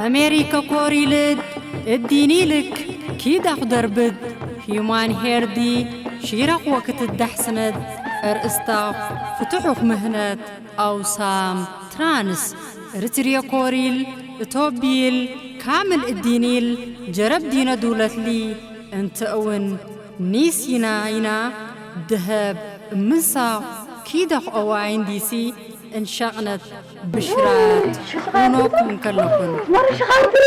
ኣሜሪከ ኮሪልድ እዲኒልክ ኪዳኽ ደርብድ ሂዩማን ሄርዲ ሺረኽ ወክትዳሕስነት እርእስታኽ ፍትሑኽ ምህነት ኣውሳም ትራንስ ርትርየ ኮሪል እቶቢል ካምል እዲኒል ጀረብ ዲነ ዱለትሊ እንተ እውን ኒስ ይና ይና ደሀብ እምንሳኽ ኪደኽ ኦዋይን ዲሲ እንሻቕነት ብሽራት ኡኖኩም ከለኹን። መረ ሽኻርትሪ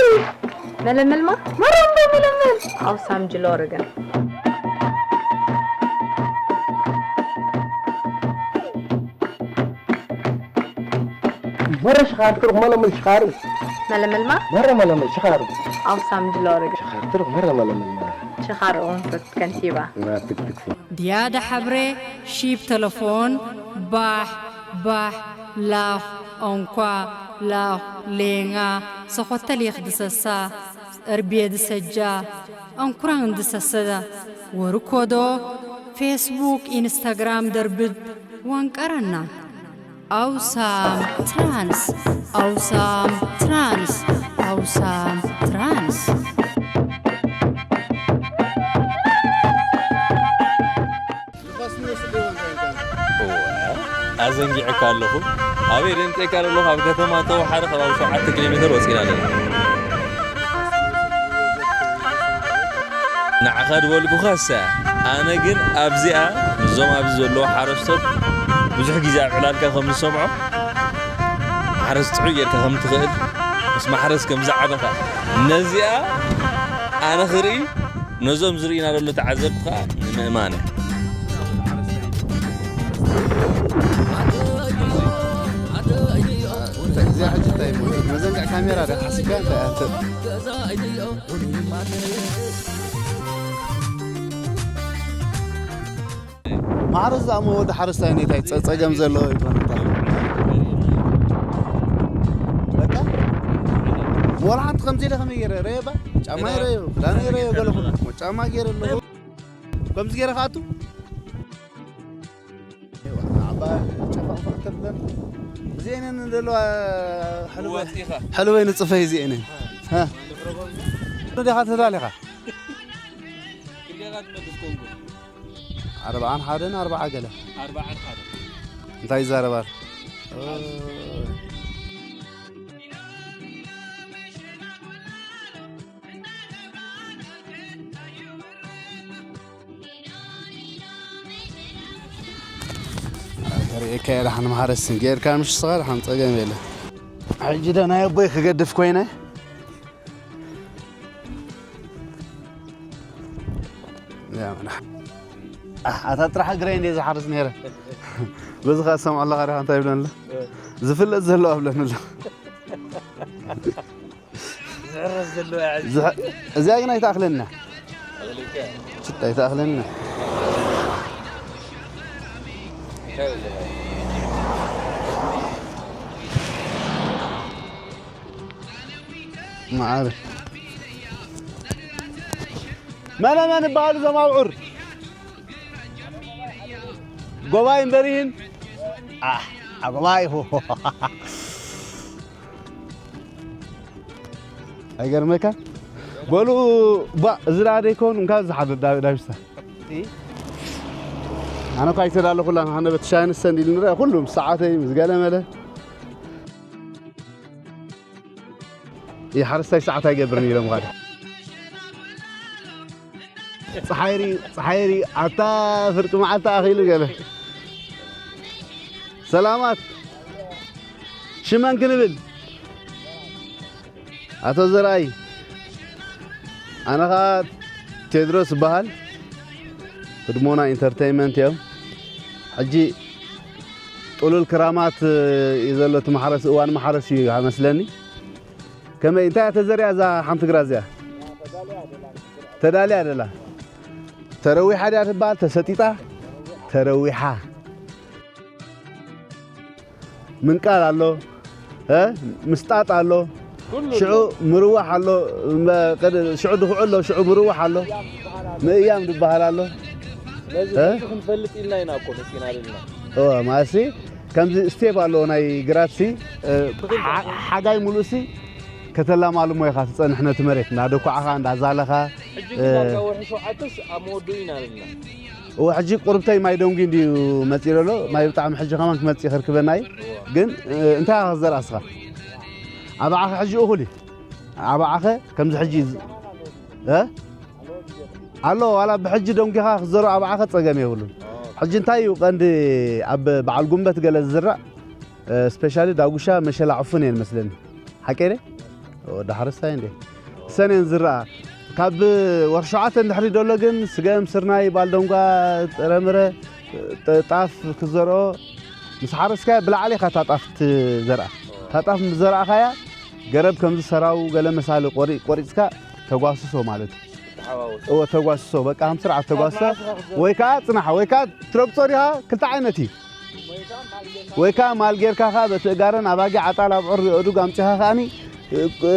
መለመልማ መረምዶ መለመል ኣውሳም ጅሎርግን መረ ሽኻር ትሩኽ መለመል ሽኻር መለመልማ መረ መለመል ሽኻር ኣውሳም ጅሎርግን ሽኻር ትሩኽ መረ መለመል ሽኻር ኡንፍት ከንቲባ ትክትክ ድያደ ሐብሬ ሺብ ተለፎን ባሕ ባሕ ላኽ ኦንኳ ላኽ ሌንጋ ሰኾተሊኽ ድሰሳ እርቤ ድሰጃ ኦንኩራን ድሰሰ ወርኮዶ ፌስቡክ ኢንስታግራም ደርብድ ወንቀረና ኣውሳም ትራንስ ኣውሳም ትራንስ ኣውሳም ትራንስ ኣዘንጊዐካ ኣለኹ ኣበይ ደንጠይካ ዘለኹ ኣብ ከተማ ተወሓደ ከባቢ ሸውዓተ ኪሎ ሜትር ወፂና ኣለና ንዓኻ ድበልኩኻስ ኣነ ግን ኣብዚኣ ምስዞም ኣብዚ ዘለዉ ሓረስቶት ብዙሕ ግዜ ኣብ ዕላልካ ከም ዝሰምዖ ማሕረስ ጥዑይ ጌርካ ከም ትኽእል ምስ ማሕረስ ከም ዝዓበኻ ነዚኣ ኣነ ክርኢ ነዞም ዝርእዩና ዘለዉ ተዓዘብቲ ከዓ ንምእማን እያ። እዚኣ ሕጂ እንታይ እሞ መዘንግዕ ካሜራ ዶ ሓሲብካ እንታይ ኣንተ ማዕረ ዝኣሞ ወዲ ሓረስታይ ኔታይ ጸ- ጸገም ዘለዎ ይኮን እንታይ በቃ ወላ ሓንቲ ከምዚ ኢለ ከመይ ገይረ ረየባ ጫማ ይረዮ ክዳነ ይረዮ ገለ ኩሉ ጫማ ገይረ ኣለኹ ከምዚ ገይረ ከኣቱ ዓባ ጨፋቕ ከብለን እዚአንን ዘለዋ ሕልበይ ንፅፈይ እዚአንን ዲኻ ተዳሊኻ ኣርብዓን ሓደን ኣርብዓ ገለ እንታይ ይዛረባል ርእካ ኢኻ ንማሕረስ ጌርካ ምሽ ስኻ ሓን ጸገም የለ ሕጂ ዶ ናይ ኣቦይ ክገድፍ ኮይነ ኣታ ጥራሕ እግረይ እንደ ዝሓርስ ነይረ በዚ ኸ ሰምዖ ኣለኻ ዲኻ እንታይ ይብለኒ ኣሎ ዝፍለጥ ዘሎ ኣብለኒ ኣሎ እዚኣ ግን ኣይትኣኽለና ሽጣ ኣይትኣኽለና መዓረ መነ መን ይበሃሉ እዞም ኣብዑር ጎባይን በሪህን ኣጎባይ ኣይገርመካ በሉ ባ እዚ ደኣ ደይኮን እንካ ዝሓድር ዳዊት ዳዊስታ ኣነ እኳ ኣይተዳለኹላ ኣነ በቲ ሻይ ንሰ እንዲል ንርአ ኩሉ ምስ ሰዓተይ ምስ ገለመለ ይሓረስታይ ሰዓት ኣይገብርን ኢሎም ኻደ ፀሓይሪ ፀሓይሪ ኣታ ፍርቂ መዓልቲ ኣኺሉ ገለ ሰላማት ሽመን ክንብል ኣቶ ዘርኣይ ኣነ ኸዓ ቴድሮስ እበሃል ህድሞና ኢንተርተይመንት እዮም ሕጂ ጥሉል ክራማት እዩ ዘሎ እቲ ማሕረስ እዋን ማሕረስ እዩ መስለኒ ከመይ እንታይ እያ ተዘሪኣ እዛ ሓንቲ ግራት እዚኣ ተዳልያ ደላ ተረዊሓ ድያ ትበሃል ተሰጢጣ ተረዊሓ ምንቃል ኣሎ ምስጣጥ ኣሎ ሽዑ ምርዋሕ ኣሎ ሽዑ ድኹዑ ኣሎ ሽዑ ምርዋሕ ኣሎ ምእያም ዝበሃል ኣሎ ክንፈልጥ ኢልና ኢና እኮ መፂና ዘለና ማለትሲ ከምዚ ስቴፕ ኣለዎ ናይ ግራት ሲ ሓጋይ ሙሉእ ሲ ከተላማልሞ ኢኻ ትጸንሕ ነቲ መሬት፣ እንዳደኳዕኻ፣ እንዳዛለኻ። ሕጂ እ፣ ግን ዳርጋ ወርሒ ሸውዓተስ ኣብ መወድኡ ኢና ኣለና። እወ፣ ሕጂ ቁርብተይ ማይ ደንጉ እንድዩ መጺኡ ዘሎ። ማይ ብጣዕሚ ሕጂ ከማን ክመጽእ ክርክበና እዩ። እወ። ግን፣ እ፣ እንታይ ኢኻ ክትዘርኣ እስኻ? ኣብ ዓኸ ሕጂ እኹል እዩ። ኣብ ዓኸ ከምዚ ሕጂ ዝ-፣ እ? ኣሎ፣ ዋላ ብሕጂ ደንጒኻ ክትዘርኦ ኣብ ዓኸ ጸገም የብሉን። ሕጂ እንታይ እዩ ቀንዲ ኣብ በዓል ጉንበት ገለ ዝዝራእ? እ፣ ስፔሻሊ ዳጉሻ፣ መሸላ፣ ዕፉን እየን መስለኒ። ሓቀይ ደ? ወዲ ሓረስታይ እንዴ? እሰን እየን ዝረኣ። ካብ ወርሒ ሸውዓተ እንድሕሪ ደሎ ግን ስገም፣ ስርናይ፣ ባልደንጓ፣ ጥረምረ፣ ጥ-፣ ጣፍ ክዘርኦ ምስ ሓረስካያ ብላዕሊ ኢኻ እታ ጣፍ ትዘርኣ። እታ ጣፍ ምስ ዘርኣኻያ ገረብ ከምዚ ሰራው ገለ መሳሊ ቆሪ-፣ ቆሪጽካ ተጓስሶ ማለት እዩ። ተሓዋወሶ። እወ፣ ተጓስሶ፣ በቃ ከም ስርዓት ተጓስሶ። ካብ መዓስ ኢኻ ክትዘርኦ? ወይ ከዓ ጽናሕ፣ ወይ ከዓ ትረግጾ ዲኻ፣ ክልተ ዓይነት እዩ። ወይ ከዓ ማል ጌርካ ከኣ በቲ እጋረን ኣባጊዕ፣ ኣጣል፣ ኣብዑር፣ ኣእዱግ ኣምጺኻ ከኣኒ፣ እ፣ እ፣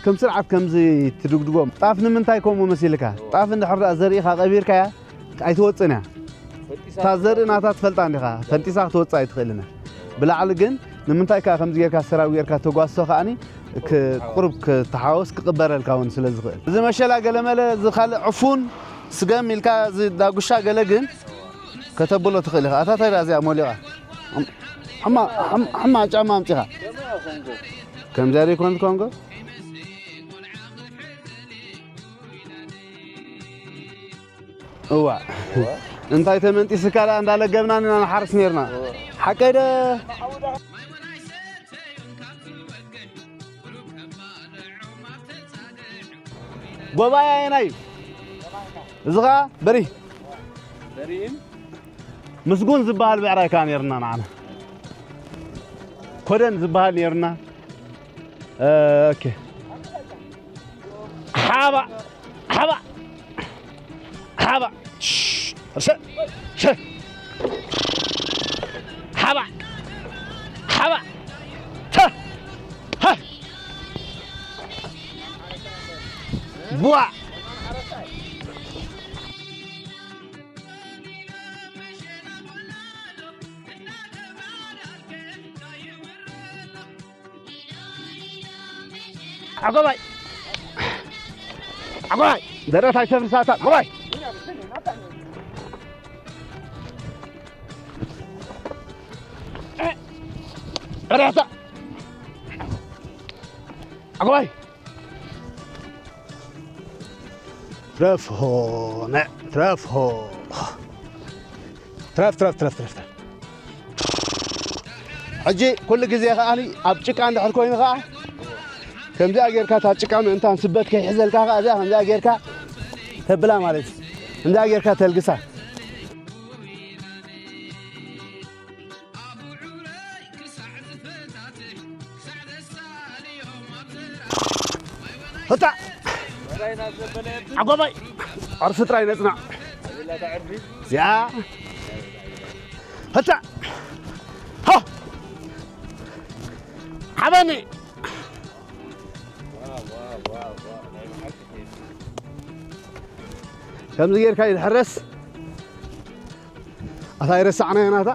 ከም ስርዓት ከምዚ ትድግድጎም። ጣፍ ንምንታይ ከምኡ መሲልካ? ጣፍ እንድሕር ደኣ ዘሪእኻ ቀቢርካያ ኣይትወጽእን እያ። ፈጢሳ እታ ዘርኢ ናታ ትፈልጣ እንዲኻ፣ ፈንጢሳ ክትወጽእ ኣይትኽእልን እያ። ብላዕሊ ግን ንምንታይ ከኣ ከምዚ ጌርካ ሰራዊ ጌርካ ተጓስሶ ከኣኒ ክ-፣ ቁሩብ ክተሓወስ ክቕበረልካ እውን ስለ ዝኽእል። እዚ መሸላ ገለመለ፣ እዚ ካልእ ዕፉን፣ ስገም ኢልካ እዚ ዳጉሻ ገለ ግን ከተብሎ ትኽእል ኢኻ። ኣታ እንታይ ደኣ እዚኣ ሞሊቓ? ሕማ-፣ ሕማ-፣ ሕማቕ ጫማ ኣምጺኻ። ከምዚኣ ደይኮነት ኮንጎ? እዋ። እንታይ ተመንጢስካ ደኣ እንዳለገብና ኢና ንሓርስ ኔርና። ሓቀይ ደ? ጎባይ ኣየናይ እዩ? እዚ ኸኣ በሪ። በሪእን? ምስጉን ዝበሃል ብዕራይ ከኣ ኔርና ንዓና። ኮደን ዝበሃል ኔርና። እ፣ ኦኬ። ሓባ፣ ሓባ፣ ሓባ። ሽ-፣ ሸ-፣ ሸ-፣ ሓባ፣ ሓባ። ተ-፣ ሃ። ቧ። ዓጎባይ! ዓጎባይ! ደረት ኣይተፍርሳታ፣ ዓጎባይ! ዕረታ! ዓጎባይ! ትረፍ ሆነ፣ ትረፍ ሆ። ትረፍ፣ ትረፍ፣ ትረፍ፣ ትረፍ፣ ትረፍ። ሕጂ ኩሉ ግዜ ከኣ ኣብ ጭቃ እንድሕር ኮይኑ ከኣ ከምዚኣ ጌርካ እታ ጭቃ ምእንታን ስበት ከይሕዘልካ ከኣ እዚኣ ከምዚኣ ጌርካ ተብላ ማለት እዩ። ከምዚኣ ጌርካ ተልግሳ። ህታ! ዓጎባይ! ዕርፊ ጥራይ ነጽናዕ። እዚኣ። ህታ! ሃ! ሓበኒ! ከምዚ ጌርካ እዩ ዝሕረስ። ኣታ ኣይረሳዕናዮ ናታ።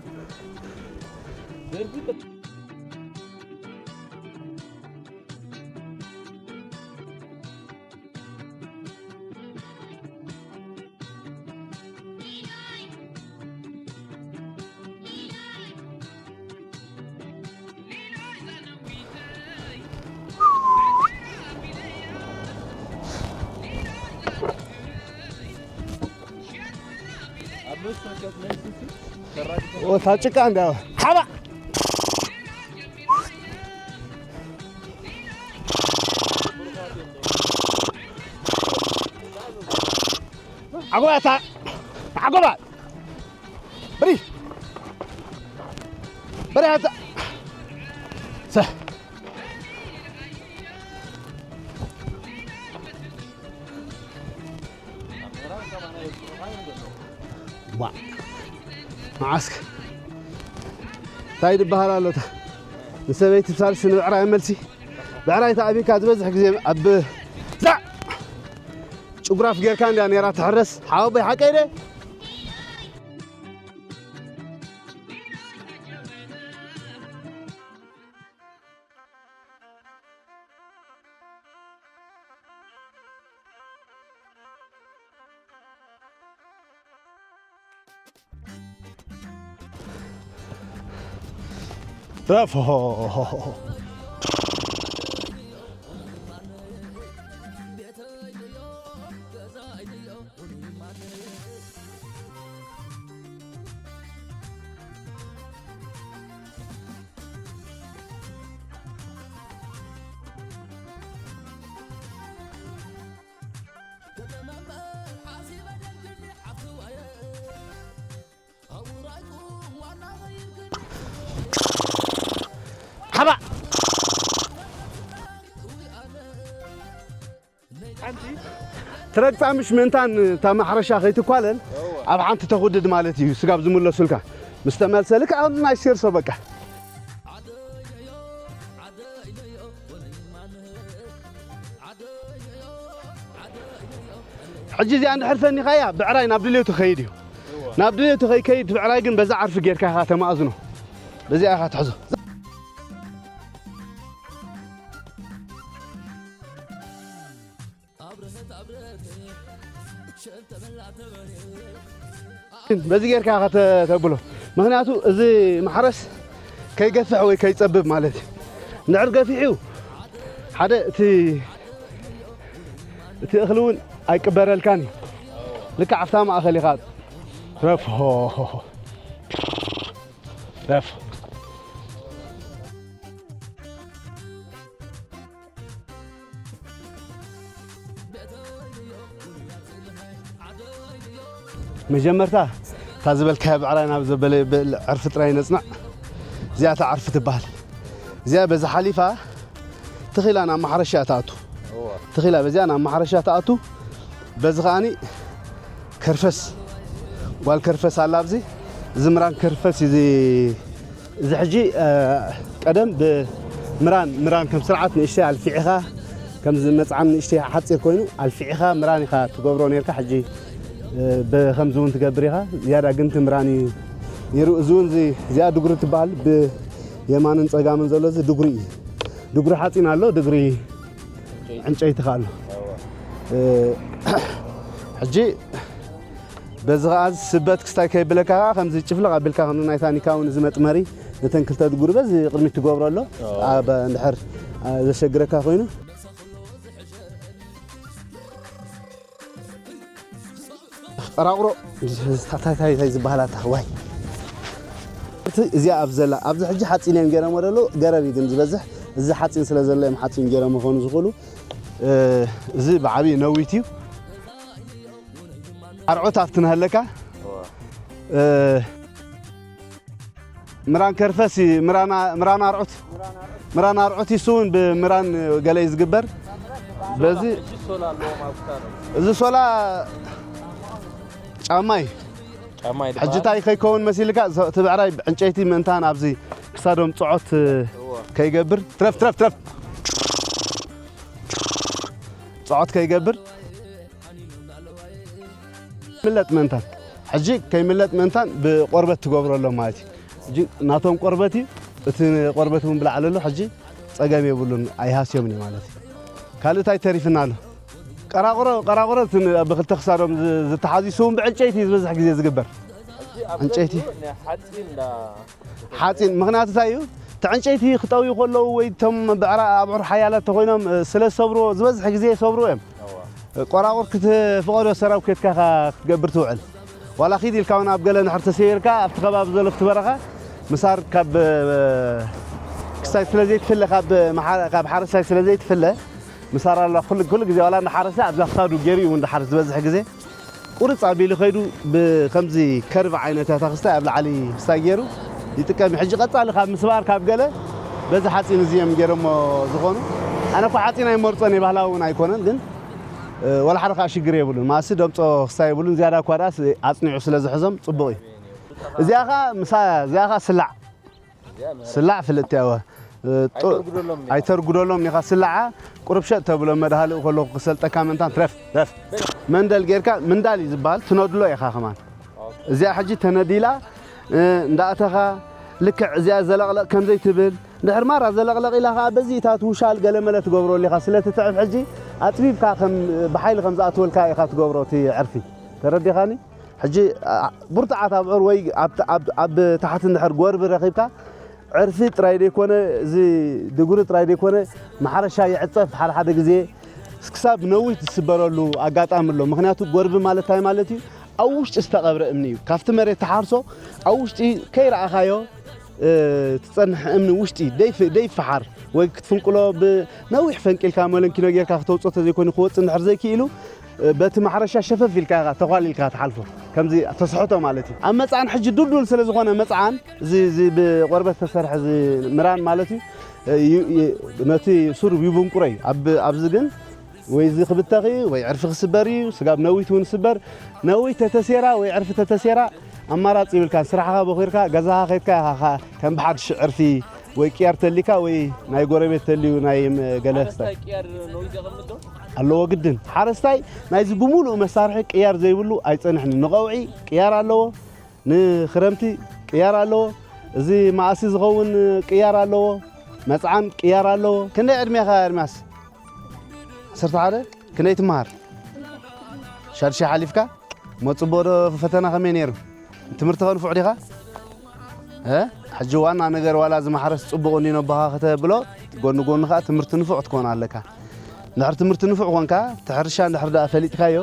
እታ ጭቃ እንዳ ሓባ ዓጎባታ ዓጎባ በሪ በሪ ኣታ ሰ ዋ መዓስከ እንታይ ድበሃል ኣሎ እታ ንሰበይቲ ብሳልሲ ንብዕራይ መልሲ ብዕራይ ተኣቢካ ዝበዝሕ ግዜ ኣብ ዛ ጭጉራፍ ጌርካ እንድያ ነይራ ትሕረስ ሓወቦይ ሓቀይ ደ ረፍሆ። ሓባ ትረግጻ ምሽ ምእንታን እታ ማሕረሻ ከይትኳለል ኣብ ሓንቲ ተኹድድ ማለት እዩ። ስጋብ ዝምለሱልካ ምስ ተመልሰልካ ኣብ ናይ ሴርሶ በቃ። ሕጂ እዚኣ እንድሕር ፈኒኻያ ብዕራይ ናብ ድሌቱ ከይድ እዩ። ናብ ድሌቱ ከይከይድ ብዕራይ ግን በዛ ዓርፊ ጌርካ ኢኻ ተማእዝኖ። በዚኣ ኢኻ ትሕዞ። በዚ ጌርካ ኢኻ ተ-፣ ተብሎ። ምኽንያቱ እዚ ማሕረስ ከይገፍሕ ወይ ከይጸብብ ማለት እዩ። እንድሕር ገፊሑ ሓደ እቲ፣ እቲ እኽሊ እውን ኣይቅበረልካን እዩ። ልክዕ ኣብታ ማእኸል ኢኻ ረፍ፣ ሆ፣ ሆ፣ ሆ። ረፍ። መጀመርታ እታ ዝበልካያ ብዕራይ ናብ ዘበለ ይበል ዕርፊ ጥራይ ነጽናዕ። እዚኣ እታ ዕርፊ ትበሃል። እዚኣ በዛ ሓሊፋ ትኺላ ናብ ማሕረሻ ትኣቱ። እዋ። ትኺላ በዚኣ ናብ ማሕረሻ ትኣቱ። በዚ ከኣኒ ከርፈስ፣ ጓል ከርፈስ ኣላ ኣብዚ። እዚ ምራን ከርፈስ እዩ እዚ። እዚ ሕጂ፣ እ፣ ቀደም ብምራን፣ ምራን ከም ስርዓት ንእሽተይ ኣልፊዕኻ፣ ከም ዝመጽዓን ንእሽተይ ሓጺር ኮይኑ ኣልፊዕኻ ምራን ኢኻ ትገብሮ ነርካ። ሕጂ፣ እ፣ ብኸምዚ እውን ትገብር ኢኻ። ዝያዳ ግን እቲ ምራን እዩ ነይሩ። እዚ እውን እዚ፣ እዚኣ ድጉሪ ትበሃል። ብየማንን ጸጋምን ዘሎ እዚ ድጉሪ እዩ። ድጉሪ ሓጺን ኣሎ፣ ድጉሪ ዕንጨይቲ ከኣ ኣሎ። እ፣ ሕጂ በዚ ኸኣ ስበት ክስታይ ከይብለካ ኸኣ ከምዚ ጭፍልቕ ኣቢልካ ከም ናይ ታኒካ እውን እዚ መጥመሪ ነተን ክልተ ድጉሪ በዚ ቅድሚት ትገብሮ ኣሎ። ኣዎ። ኣብ እንድሕር፣ እ፣ ዘሸግረካ ኮይኑ። ቀራቕሮ እንታይ፣ እንታይ፣ እንታይ ዝበሃላ እታ ዋይ። እቲ እዚኣ ኣብ ዘላ፣ ኣብዚ ሕጂ ሓፂን እዮም ገይሮሞ ዘለዉ፣ ገረብ እዩ ግን ዝበዝሕ። እዚ ሓፂን ስለ ዘሎ እዮም ሓፂን ገይሮሞ ክኾኑ ዝኽእሉ። እ፣ እዚ ብዓብዪ ነዊት እዩ። ኣርዑት ኣብቲ ንሃለካ። እዋ። እ፣ ምራን ከርፈስ እዩ፣ ምራን ኣ-፣ ምራን ኣርዑት። ምራን ኣርዑት ይሱ እውን ብምራን ገለ እዩ ዝግበር። በዚ ሕጂ ሶላ ኣለዎም ኣብ ክሳዶም። እዚ ሶላ ጫማ እዩ። ጫማ እዩ ሕጂ ዝበሃል። እንታይ ከይከውን መሲልካ፣ ዞ-፣ እቲ ብዕራይ ዕንጨይቲ ምእንታን ኣብዚ ክሳዶም ጽዖት እዎ። ከይገብር። ትረፍ፣ ትረፍ፣ ትረፍ። ጽዖት ከይገብር። ምለጥ ምእንታን። ሕጂ ከይምለጥ ምእንታን ብቆርበት ትገብረሎም ማለት እዩ። ሕጂ ናቶም ቆርበት እዩ። እቲ ቆርበት እውን ብላዕሊ ኣሎ። ሕጂ ጸገም የብሉን፣ ኣይሃስዮምን እዩ ማለት እዩ። ካልእ እንታይ ተሪፍና ኣሎ? ቀራቕሮ፣ ቀራቕሮ እቲ ን-፣ ብክልተ ክሳዶም ዝ-፣ ዝተሓዙ ይስውን ብዕንጨይቲ እዩ ዝበዝሕ ግዜ ዝግበር። ሕጂ ኣብ ዕንጨይቲ። ገሊኡ ናይ ሓፂን እንዳ ሓፂን፣ ምኽንያቱ እንታይ እዩ? እቲ ዕንጨይቲ ክጠውዩ ከለዉ ወይ እቶም ብዕራ-፣ ኣብዑር ሓያላት ተኾይኖም፣ እ፣ ስለ ዝሰብርዎ፣ ዝበዝሕ ግዜ ይሰብርዎ እዮም። እዋ። ቆራቑር ክትፍቐዶ ሰራው ኬድካ ኢኻ ክትገብር ትውዕል። ዋላ ኺድ ኢልካ እውን ኣብ ገለ እንድሕር ተሰይርካ፣ ኣብቲ ከባቢ ዘሎ እቲ በረኻ ምሳር ካብ፣ እ፣ ክስታይ ስለ ዘይትፍለ፣ ካብ መሓረ-፣ ካብ ሓረስታይ ስለ ዘይትፍለ፣ ምሳር ኣላ ኩሉ፣ ኩሉ ግዜ ዋላ እንዳሓረሰ ኣብዛ ክሳዱ ገይሩ እዩ እውን ዝሓርስ ዝበዝሕ ግዜ። ቁርፅ ኣቢሉ ኸይዱ ብከምዚ ከርቭ ዓይነት እታ ክስታይ ኣብ ላዕሊ ክስታይ ገይሩ ይጥቀም እዩ። ሕጂ ቀፃሊ ካብ ምስባር ካብ ገለ በዚ ሓፂን እዚ እዮም ገይሮሞ ዝኾኑ። ኣነ እኮ ሓፂን ኣይመርፆን እየ፣ ባህላዊ እውን ኣይኮነን፣ ግን፣ እ፣ ወላ ሓደ ከዓ ሽግር የብሉን። ማሲ ደምፆ ክስታይ የብሉን። ዝያዳ እኳ ደኣስ ኣፅኒዑ ስለ ዝሕዞም ፅቡቕ እዩ። እዚኣ ኸዓ ምሳ፣ እዚኣ ኸዓ ስላዕ። ስላዕ ፍልጥቲ እያ። እ፣ ጡ-፣ ኣይተርጉደሎም ኢኻ። ኣይተርጉደሎም ኢኻ። ስላዓ ቁሩብ ሸጥ ተብሎ መድሃልኡ ከለኹ ክሰልጠካ ምእንታን ትረፍ፣ ትረፍ። መንደል ጌርካ ምንዳል እዩ ዝበሃል። ትነድሎ ኢኻ ከማን። ኦኬ። እዚኣ ሕጂ ተነዲላ፣ እ፣ እንዳእተኻ ልክዕ እዚኣ ዘለቕለቕ ከም ዘይትብል፣ ድሕር ማራ ዘለቕለቕ ኢላ ኸዓ በዚ እታ ትውሻል ገለመለ ትገብረሉ ኢኻ። ስለ ትትዕብ ሕጂ ኣጽቢብካ ከም ብሓይሊ ከም ዝኣትወልካ ኢኻ ትገብሮ እቲ ዕርፊ። ተረዲኻኒ? ሕጂ፣ ኣ-፣ ብርቱዓት ኣብዑር ወይ ኣብ፣ ኣብ፣ ኣብ ታሕቲ እንድሕር ጎርቢ ረኺብካ፣ ዕርፊ ጥራይ ዘይኮነ፣ እዚ ድጉሪ ጥራይ ዘይኮነ፣ ማሕረሻ ይዕጸፍ ሓደ ሓደ ግዜ ክሳብ ነዊት ዝስበረሉ ኣጋጣሚ ኣሎ። ምኽንያቱ ጎርቢ ማለት እንታይ ማለት እዩ? ኣብ ውሽጢ ዝተቐብረ እምኒ እዩ። ካብቲ መሬት ተሓርሶ ኣብ ውሽጢ ከይረኣኻዮ ትጸንሕ እምኒ ውሽጢ ደይፍ ደይፈሓር ወይ ክትፍንቅሎ ብነዊሕ ፈንቂልካ መለንኪኖ ጌርካ ክተውጽኦ ተዘይኮይኑ ክወጽእ እንድሕር ዘይክኢሉ በቲ ማሕረሻ ሸፈፍ ኢልካ ኢኻ ተዃሊልካ ትሓልፎ። ከምዚ ተስሕቶ ማለት እዩ። ኣብ መጽዓን ሕጂ ድልዱል ስለ ዝኾነ መጽዓን እዚ እዚ ብቆርበት ተሰርሐ እዚ ምራን ማለት እዩ። ዩ- ዩ- ነቲ ሱር ይብንቁሮ እዩ። ኣብ ኣብዚ ግን ወይ እዚ ክብተኽ እዩ ወይ ዕርፊ ክስበር እዩ። ስጋብ ነዊት እውን ስበር ነዊት ተተሴራ ወይ ዕርፊ ተተሴራ ኣማራፂ ይብልካን። ስራሕኻ ቦኺርካ ገዛኻ ከይድካ ኢኻ ከ- ከም ብሓድሽ ዕርፊ ወይ ቅያር ተሊካ ወይ ናይ ጎረቤት ተልዩ ናይ ም- ገለ ሓረስታይ ቅያር ነዊት የቐምጥ ዶ? ኣለዎ ግድን። ሓረስታይ ናይዚ ብምሉእ መሳርሒ ቅያር ዘይብሉ ኣይጸንሕን። ንቐውዒ ቅያር ኣለዎ፣ ንክረምቲ ቅያር ኣለዎ። እዚ ማእሲ ዝኸውን ቅያር ኣለዎ፣ መጽዓን ቅያር ኣለዎ። ክንደይ ዕድሜኻ ኤርምያስ? ዓሰርተ ሓደ። ክንደይ ትመሃር? ሻድሻይ ሓሊፍካ? እሞ ጽቡቕ ዶ ፈተና ከመይ ነይሩ? ትምህርቲ ከ ንፉዕ ዲኻ? እ? ሕጂ ዋና ነገር ዋላ እዚ ማሕረስ ጽቡቕ እንዲኖ ኣቦኻ ከተብሎ፣ ጎኒ ጎኒ ከኣ ትምህርቲ ንፉዕ ክትኮን ኣለካ። እንድሕር ትምህርቲ ንፉዕ ኮንካ፣ እቲ ሕርሻ እንድሕር ደኣ ፈሊጥካዮ፣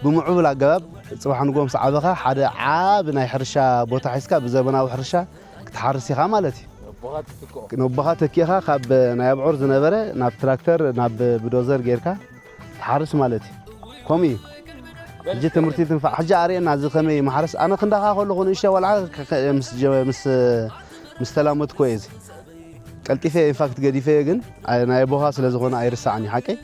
ብምዕቡል ኣገባብ ጽባሕ ንግሆ ምስ ዓበኻ ሓደ ዓቢ ናይ ሕርሻ ቦታ ሒዝካ ብዘበናዊ ሕርሻ ክትሓርስ ኢኻ ማለት እዩ። ነቦኻ ተኪእኻ ካብ ናይ ኣብዑር ዝነበረ ናብ ትራክተር ናብ ብዶዘር ጌርካ ትሓርስ ማለት እዩ። ከምኡ እዩ። ሕጂ ትምህርቲ ትንፋዕ። ሕጂ ኣርእየና እዚ ከመይ ማሕረስ። ኣነ ክንዳኻ ከለኹ ንእሽተይ ቆልዓ ከ- ከ- ምስ ጀ- ምስ ምስ ተላመድኩ እየ እዚ። ቀልጢፈ ኢንፋክት ገዲፈ ግን ኣይ- ናይ ኣቦኻ ስለ ዝኾነ ኣይርሳዕን እዩ ሓቀይ።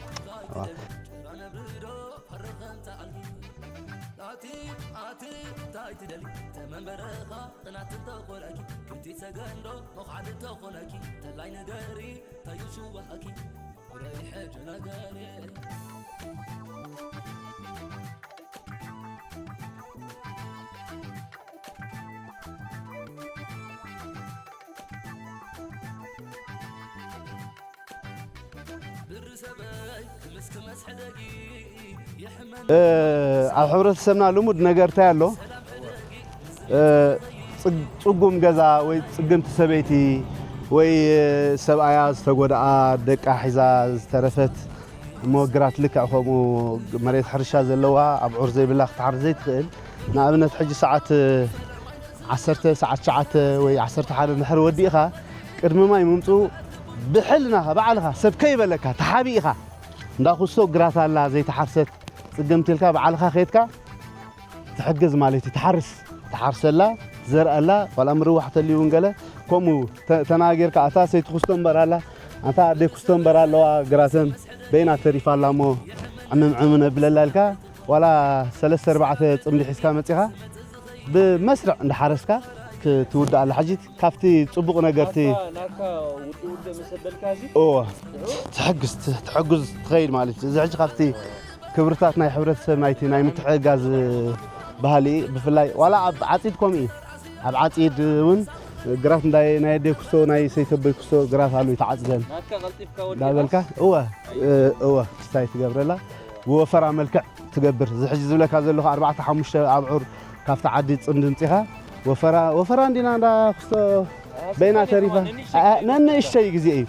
ኣብ ሕብረተሰብና ልሙድ ነገር እንታይ ኣሎ? ጽጉም ገዛ ወይ ጽግምቲ ሰበይቲ ወይ ሰብኣያ ዝተጎድኣ ደቃ ሒዛ ዝተረፈት እሞ ግራት ልክዕ ከምኡ መሬት ሕርሻ ዘለዋ ኣብዑር ዘይብላ ክትሓርስ ዘይትኽእል ንኣብነት ሕጂ ሰዓት ዓሰርተ ሰዓት ትሽዓተ ወይ ዓሰርተ ሓደ እንድሕር ወዲእኻ ቅድሚ ማይ ምምፅኡ ብሕልናኻ ባዕልኻ ሰብ ከይበለካ ተሓቢእኻ እንዳ ኩስቶ ግራት ኣላ ዘይተሓርሰት ጽግምቲ ኢልካ ባዕልኻ ከይድካ ትሕግዝ ማለት እዩ። ትሓርስ ትሓርሰላ ትዘርኣላ ዋላ ምርዋሕ ተልዩ እውን ገለ ከምኡ ተናጌርካ ኣታ ሰይቲ ኩስቶ እምበር ኣላ ኣንታ ኣደይ ኩስቶ እምበር ኣለዋ ግራተን በይና ተሪፋ ኣላ እሞ ዕምም ዕምም ነብለላ ኢልካ ዋላ ሰለስተ ኣርባዕተ ጽምዲ ሒዝካ መጺኻ ብመስርዕ እንዳሓረስካ ክትውድእ ኣላ። ሕጂ ካብቲ ጽቡቕ ነገርቲ ናካ ውዲ ውዲ መሰበልካ እዚ እዎ ትሕግዝ ትሕግዝ ትኸይድ ማለት እዩ። እዚ ሕጂ ካብቲ ክብርታት ናይ ሕብረተሰብ ናይቲ ናይ ምትሕግጋዝ ባህሊ ብፍላይ ዋላ ኣብ ዓጺድ ከምኡ እዩ። ኣብ ዓጺድ እውን ግራት እንዳይ ናይ ኣደይ ኩስቶ ናይ ሰይተቦይ ኩስቶ ግራት ኣሉ ይተዓጽደን ናካ ቀልጢፍካ ወዲኻ እንዳበልካ እወ እወ ክስታይ ትገብረላ ብወፈራ መልክዕ ትገብር። እዚ ሕጂ ዝብለካ ዘለኹ ኣርባዕተ ሓሙሽተ ኣብዑር ካብቲ ዓዲ ጽምዲ ምጺኻ ወፈራ ወፈራ እንዲና እንዳ ክስቶ በይና ተሪፋ ነንእሽተይ ግዜ እዩ።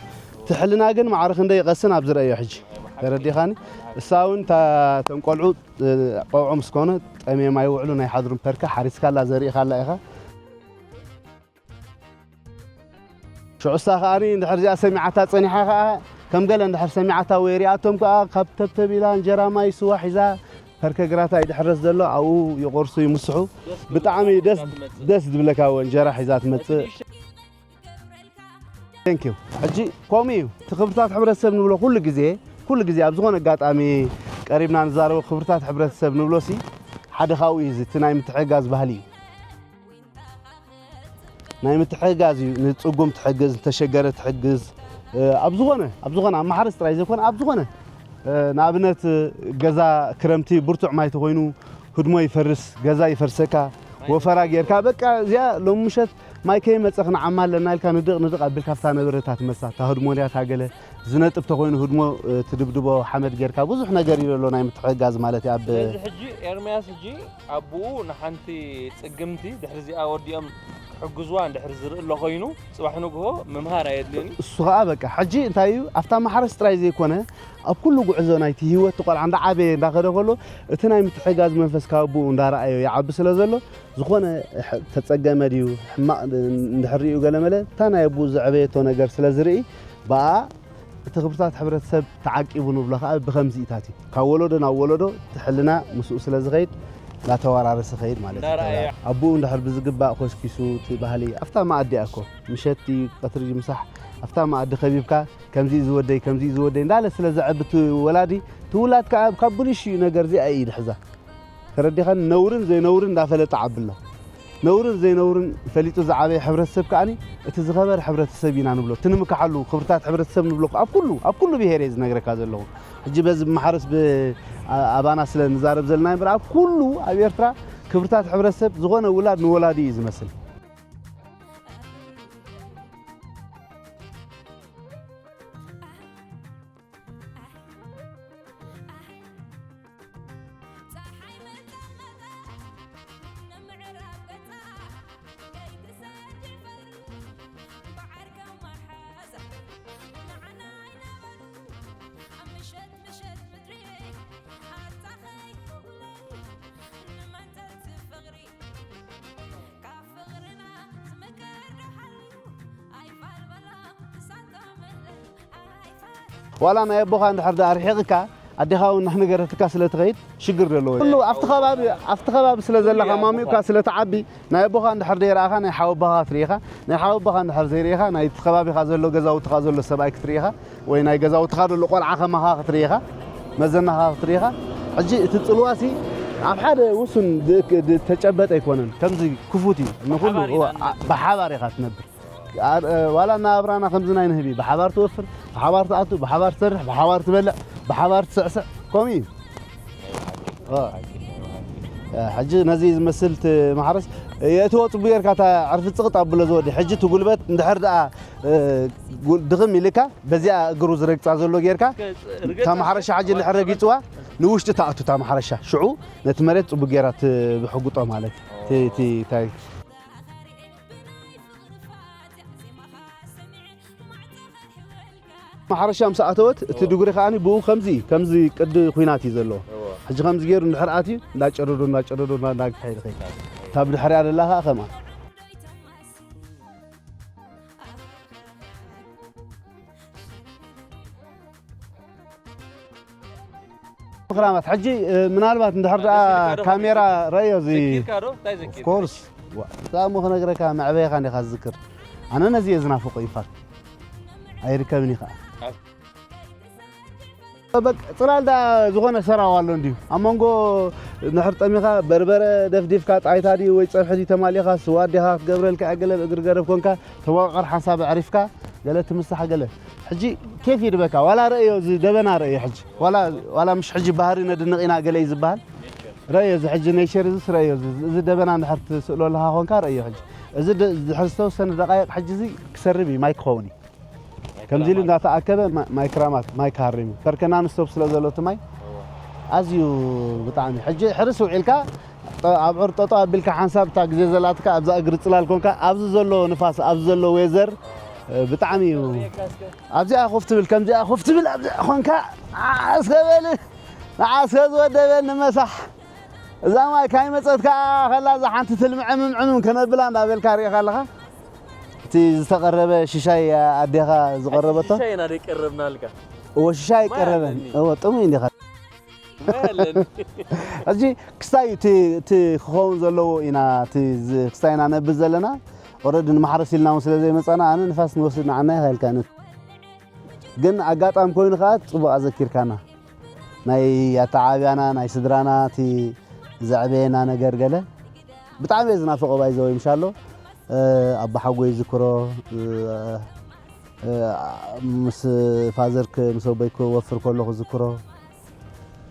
ትሕልና ግን ማዕረ ክንደይ ይቐስን ኣብ ዝረእዮ ሕጂ ተረዲኻኒ። እሳ እውን እታ ተንቆልዑ ቆብዖ ምስ ኮነ ጠምዮም ኣይውዕሉ ናይ ሓድሩን ፐርከ ሓሪስካላ ዘሪእኻላ ኢኻ። ሽዑሳ ከኣ እንድሕር እዚኣ ሰሚዓታ ጸኒሓ ከኣ ከም ገለ እንድሕር ሰሚዓታ ወይ ሪኣቶም ከኣ ካብ ተብተብ ኢላ እንጀራ ማይ ስዋ ሒዛ ፐርከ ግራታ ይድሕረስ ዘሎ ኣብኡ ይቆርሱ ይምስሑ ብጣዕሚ ደስ ደስ ዝብለካ እንጀራ ሒዛ ትመጽእ። Thank you። ሕጂ ከምኡ እዩ እቲ ክብርታት ሕብረተሰብ ንብሎ ኩሉ ግዜ ኩሉ ግዜ ኣብ ዝኾነ ኣጋጣሚ ቀሪብና ንዛረቦ ክብርታት ሕብረተሰብ ንብሎ ሲ ሓደ ካብኡ እዩ እዚ እቲ ናይ ምትሕግጋዝ ባህሊ እዩ። ናይ ምትሕግጋዝ እዩ ንጽጉም ትሕግዝ ንተሸገረ ትሕግዝ ኣብ ዝኾነ ኣብ ዝኾነ ኣብ ማሕረስ ጥራይ ዘይኮነ ኣብ ዝኾነ ንኣብነት ገዛ ክረምቲ ብርቱዕ ማይ ተኾይኑ ህድሞ ይፈርስ ገዛ ይፈርሰካ ወፈራ ጌርካ በቃ እዚኣ ሎም ምሸት ማይ ከይመጸ ክንዓማ ኣለና ኢልካ ንድቕ ንድቕ ኣቢልካ ኣብታ ነበረታ ትመጻ እታ ህድሞ ድያ እታ ገለ ዝነጥብ ተኾይኑ ህድሞ ትድብድቦ ሓመድ ጌርካ ብዙሕ ነገር እዩ ዘሎ ናይ ምትሕግጋዝ ማለት እዩ ኣብ ስለዚ ሕጂ ኤርምያስ ሕጂ ኣቦኡ ንሓንቲ ጽግምቲ ድሕሪ እዚኣ ወዲኦም ሕግዝዋ እንድሕር ዝርኢ ኣሎ ኮይኑ፣ ጽባሕ ንግሆ ምምሃር ኣየድልዮን እዩ። እሱ ኸዓ በቃ ሕጂ እንታይ እዩ ኣብታ ማሕረስ ጥራይ ዘይኮነ ኣብ ኩሉ ጉዕዞ ናይቲ ህይወት እቲ ቆልዓ እንዳዓበየ እንዳኸደ ከሎ እቲ ናይ ምትሕጋዝ መንፈስ ካብ ኣቦኡ እንዳረኣዮ ይዓቢ ስለ ዘሎ ዝኾነ ተፀገመ ድዩ ሕማቕ እንድሕር ሪኡ ገለመለ እታ ናይ ኣቦኡ ዘዕበየቶ ነገር ስለ ዝርኢ ብኣ እቲ ክብርታት ሕብረተሰብ ተዓቂቡ ንብሎ ከዓ ብከምዚኢታት እዩ ካብ ወለዶ ናብ ወለዶ እቲ ሕልና ምስኡ ስለ ዝኸይድ እንዳተወራረሰ ኸይድ ማለት እዩ ኣቦኡ እንድሕር ብዝግባእ ኮስኪሱ እቲ ባህሊ ኣብታ መኣዲ ኣኮ ምሸቲ ቀትሪ ምሳሕ ኣብታ መኣዲ ከቢብካ ከምዚ ዝወደይ ከምዚ ዝወደይ እንዳለ ስለ ዘዕቢ እቲ ወላዲ እቲ ውላድ ከዓ ካብ ብንሽኡ ነገር እዚኣ እዩ ድሕዛ ተረዲኻን ነውርን ዘይነውርን እንዳፈለጠ ዓቢ ኣሎ ነውርን ዘይነውርን ፈሊጡ ዝዓበየ ሕብረተሰብ ከዓኒ እቲ ዝኸበረ ሕብረተሰብ ኢና ንብሎ እቲ ንምክሓሉ ክብርታት ሕብረተሰብ ንብሎ ኣብ ኩሉ ኣብ ኩሉ ብሄር እየ ዝነግረካ ዘለኹ ሕጂ በዚ ብማሕረስ ኣባና ስለ ንዛረብ ዘለና እምበር ኣብ ኩሉ ኣብ ኤርትራ ክብርታት ሕብረተሰብ ዝኾነ ውላድ ንወላዲ እዩ ዝመስል ዋላ ናይ ኣቦኻ እንድሕር ደኣ ርሒቕካ ኣዴኻ እውን ናነገረትካ ስለ ትኸይድ ሽግር ዘለዎ ኩሉ ኣብቲ ከባቢ ኣብቲ ከባቢ ስለ ዘለኻ ማሚኡካ ስለ ትዓቢ ናይ ኣቦኻ እንድሕር ደይረኣኻ ናይ ሓወባኻ ክትርኢ ኢኻ ናይ ሓወባኻ እንድሕር ዘይርኢኻ ናይ እቲ ከባቢኻ ዘሎ ገዛውትኻ ዘሎ ሰብኣይ ክትርኢ ኢኻ ወይ ናይ ገዛውትኻ ዘሎ ቆልዓ ከማኻ ክትርኢ ኢኻ መዘናኻ ክትርኢ ኢኻ ሕጂ እቲ ጽልዋሲ ኣብ ሓደ ውሱን ተጨበጠ ኣይኮነን ከምዚ ክፉት እዩ ንኩሉ ብሓባር ኢኻ ትነብር ዋላ ናብራና ከምዚ ናይ ንህቢ ብሓባር ትወፍር ብሓባር ትኣቱ ብሓባር ትሰርሕ ብሓባር ትበልዕ ብሓባር ትስዕስዕ ከምኡ እዩ ሕጂ ነዚ ዝመስል ማሕረስ የእትዎ ፅቡ ጌርካ እታ ዕርፊ ፅቕጥ ኣብሎ ዝወዲ ሕጂ እቲ ጉልበት እንድሕር ደኣ ድኽም ኢልካ በዚኣ እግሩ ዝረግፃ ዘሎ ጌርካ እታ ማሕረሻ ሕጂ እንድሕር ረጊፅዋ ንውሽጢ ተኣቱ እታ ማሕረሻ ሽዑ ነቲ መሬት ፅቡ ጌራ ትብሕጉጦ ማለት እቲ እንታይ ማሕረሻ ምስ ኣተወት እቲ ድጉሪ ከኣ ብኡ ከምዚ ከምዚ ቅዲ ኩናት እዩ ዘለዎ ሕጂ ከምዚ ገይሩ እንድሕር ኣትዩ እንዳጨረዶ እንዳጨረዶ እንዳግፋሕ ይልኸይ እታ ብድሕሪያ ደላ ከኣ ከምኣ ምኽራማት ሕጂ ምናልባት እንድሕር ደኣ ካሜራ ረእዮ እዚ ኮርስ ዛሞ ክነግረካ መዕበየኻ እንዲኻ ዝዝክር ኣነ ነዚ እየ ዝናፍቆ ይፋል ኣይርከብን እዩ ከዓ ጽላል ዳ ዝኾነ ሰራው ኣሎ እንዲሁ ኣብ መንጎ ንሕር ጠሚኻ በርበረ ደፍዲፍካ ጣይታ ድዩ ወይ ፀብሒ ድዩ ተማሊኻ ስዋ ኣዴኻ ክትገብረልካ እያ ገለ ብእግሪ ገረብ ኮንካ ተወቃቐር ሓንሳብ ኣዕሪፍካ ገለ ትምሳሕ ገለ ሕጂ ኬፍ ይድበካ ዋላ ረእዮ እዚ ደበና ረእዮ ሕጂ ዋላ ዋላ ምሽ ሕጂ ባህሪ ነድንቕ ኢና ገለ እዩ ዝበሃል ረእዮ እዚ ሕጂ ኔቸር እዚ ረእዮ እዚ እዚ ደበና እንድሕር ትስእሎ ኣለኻ ኮንካ ረእዮ ሕጂ እዚ ድ- ድሕሪ ዝተወሰነ ደቃይቕ ሕጂ እዚ ክሰርብ እዩ ማይ ክኸውን እዩ ከምዚ ኢሉ እንዳተኣከበ ማ- ማይ ክራማት ማይ ክሃርም እዩ ከርከናን ስቶፕ ስለ ዘሎ እቲ ማይ ኣዝዩ ብጣዕሚ ሕጂ ሕርስ ውዒልካ ኣብዑር ጠጠው ኣቢልካ ሓንሳብ እታ ግዜ ዘላትካ ኣብዛ እግሪ ፅላል ኮንካ ኣብዚ ዘሎ ንፋስ ኣብዚ ዘሎ ዌዘር ብጣዕሚ እዩ ኣብዚኣ ኮፍ ትብል ከምዚኣ ኮፍ ትብል ኣብዚኣ ኮንካ ንዓስከ በል ንዓስከ ዝወደበኒ መሳሕ እዛ ማይ ካይ መፀት ከዓ ከላ እዛ ሓንቲ ትልምዕምምዕምም ከነብላ እንዳበልካ ሪኢኻ ኣለኻ እቲ ዝተቐረበ ሽሻይ ኣዴኻ ዝቐረበቶ ሽሻይ ኢና ደይቀረብናልካ እዎ ሽሻይ ኣይቀረበን እዎ ጥሙይ እንዲኻ ሕጂ ክስታይ እቲ ክኸውን ዘለዎ ኢና ክስታይ ኢና ነብል ዘለና ኦረዲ ንማሕረስ ኢልና እውን ስለ ዘይመፃና ኣነ ንፋስ ንወስድ ንዓና ይኸልካ ግን ኣጋጣሚ ኮይኑ ከዓ ፅቡቅ ኣዘኪርካና ናይ ኣተዓብያና ናይ ስድራና እቲ ዘዕበየና ነገር ገለ ብጣዕሚ እየ ዝናፍቆ ባይዘወይ ምሻሎ ኣቦሓጎይ ዝክሮ ምስ ፋዘር ምስ ኣቦይ ክወፍር ከሎ ክዝክሮ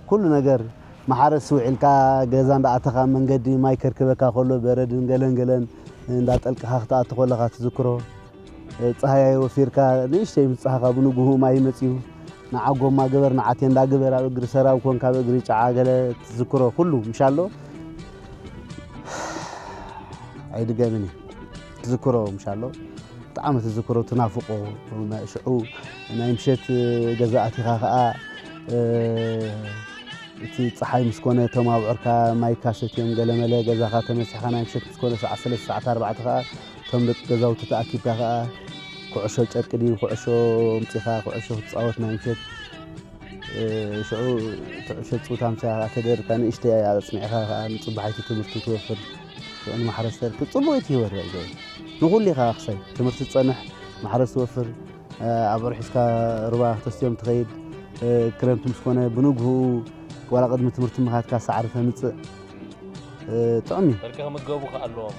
ኩሉ ነገር ማሓረስ ውዒልካ ገዛ እንዳኣተኻ መንገዲ ማይ ከርክበካ ከሎ በረድን ገለን ገለን እንዳጠልቅኻ ክትኣቲ ከለኻ ትዝክሮ ፀሃያይ ወፊርካ ንእሽተይ ምስ ፀሃኻ ብንጉሁ ማይ መፅዩ ንዓ ጎማ ግበር ንዓ ቴንዳ ግበር ኣብ እግሪ ሰራው ኮንካ ኣብ እግሪ ጨዓ ገለ ትዝክሮ ኩሉ ምሻሎ ኣይድገምን እዩ ትዝክሮ ምሻሎ ብጣዕሚ ትዝክሮ ትናፍቆ። ሽዑ ናይ ምሸት ገዛ ኣቲኻ ከኣ እቲ ፀሓይ ምስ ኮነ እቶም ኣብዑርካ ማይካ ሰትዮም ገለመለ ገዛኻ ተመሲሕካ ናይ ምሸት ምስ ኮነ ሰዓት ሰለስተ ሰዓት ኣርባዕተ ከኣ እቶም ደቂ ገዛውቲ ተኣኪብካ ከኣ ኩዕሾ ጨርቂ ድዩ ኩዕሾ ኣምጺኻ ኩዕሾ ክትጻወት ናይ ምሸት ሽዑ ትዕሸ ፁታ ምሳኻ ተደርካ ንእሽተይ ኣፅኒዕካ ከዓ ንፅባሓይቲ ትምህርቲ ትወፍር ሽዑ ንማሕረስ ተርክብ ፅቡቅ እቲ ህይወት ራእይ ንኩሉ ኢኻ ክሳይ ትምህርቲ ትፀንሕ ማሕረስ ትወፍር ኣብዑር ሒዝካ ሩባ ክተስትዮም ትኸይድ ክረምቲ ምስ ኮነ ብንግህኡ ዋላ ቅድሚ ትምህርቲ ምኻድካ ሳዕሪ ተምፅእ ጥዑም እዩ። እርቂ ክምገቡ ከኣለዎም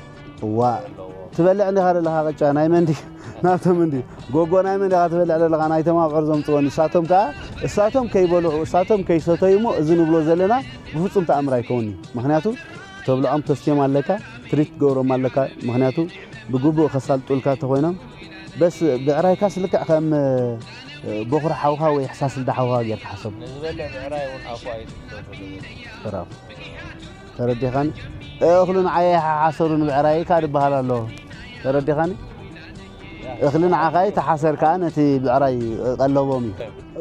እዋ ኣለዎ። ትበልዕ እንዲኻ ዘለኻ ቅጫ ናይ መን ድዩ? ናቶም እንድዩ። ጎጎ ናይ መን ኢኻ ትበልዕ ዘለኻ? ናይቶም ኣብዑር ዘምፅዎ ንሳቶም ከኣ እሳቶም ከይበልዑ እሳቶም ከይሰተዩ እሞ እዚ ንብሎ ዘለና ብፍፁም ተኣምር ኣይከውን እዩ። ምክንያቱ ክተብልዖም ተስትዮም ኣለካ፣ ትሪት ትገብሮም ኣለካ። ምክንያቱ ብግቡእ ከሳልጡልካ እንተኮይኖም በስ ብዕራይካስ ልክዕ ከም ቦኽሪ ሓውኻ ወይ ሕሳስ ልዳ ሓውኻ ጌርካ ሓሰቡ። ንዝበልዕ ብዕራይ እውን ኣፉ ኣይትክፈቶ። ተረዲኻኒ? እኽሉ ንዓይ ኣይሓሓሰሩን ብዕራይ ከኣ ዝበሃል ኣሎ። ተረዲኻኒ? እኽሊ ንዓኻ እዩ፣ ተሓሰር ከኣ ነቲ ብዕራይ ቀለቦም እዩ።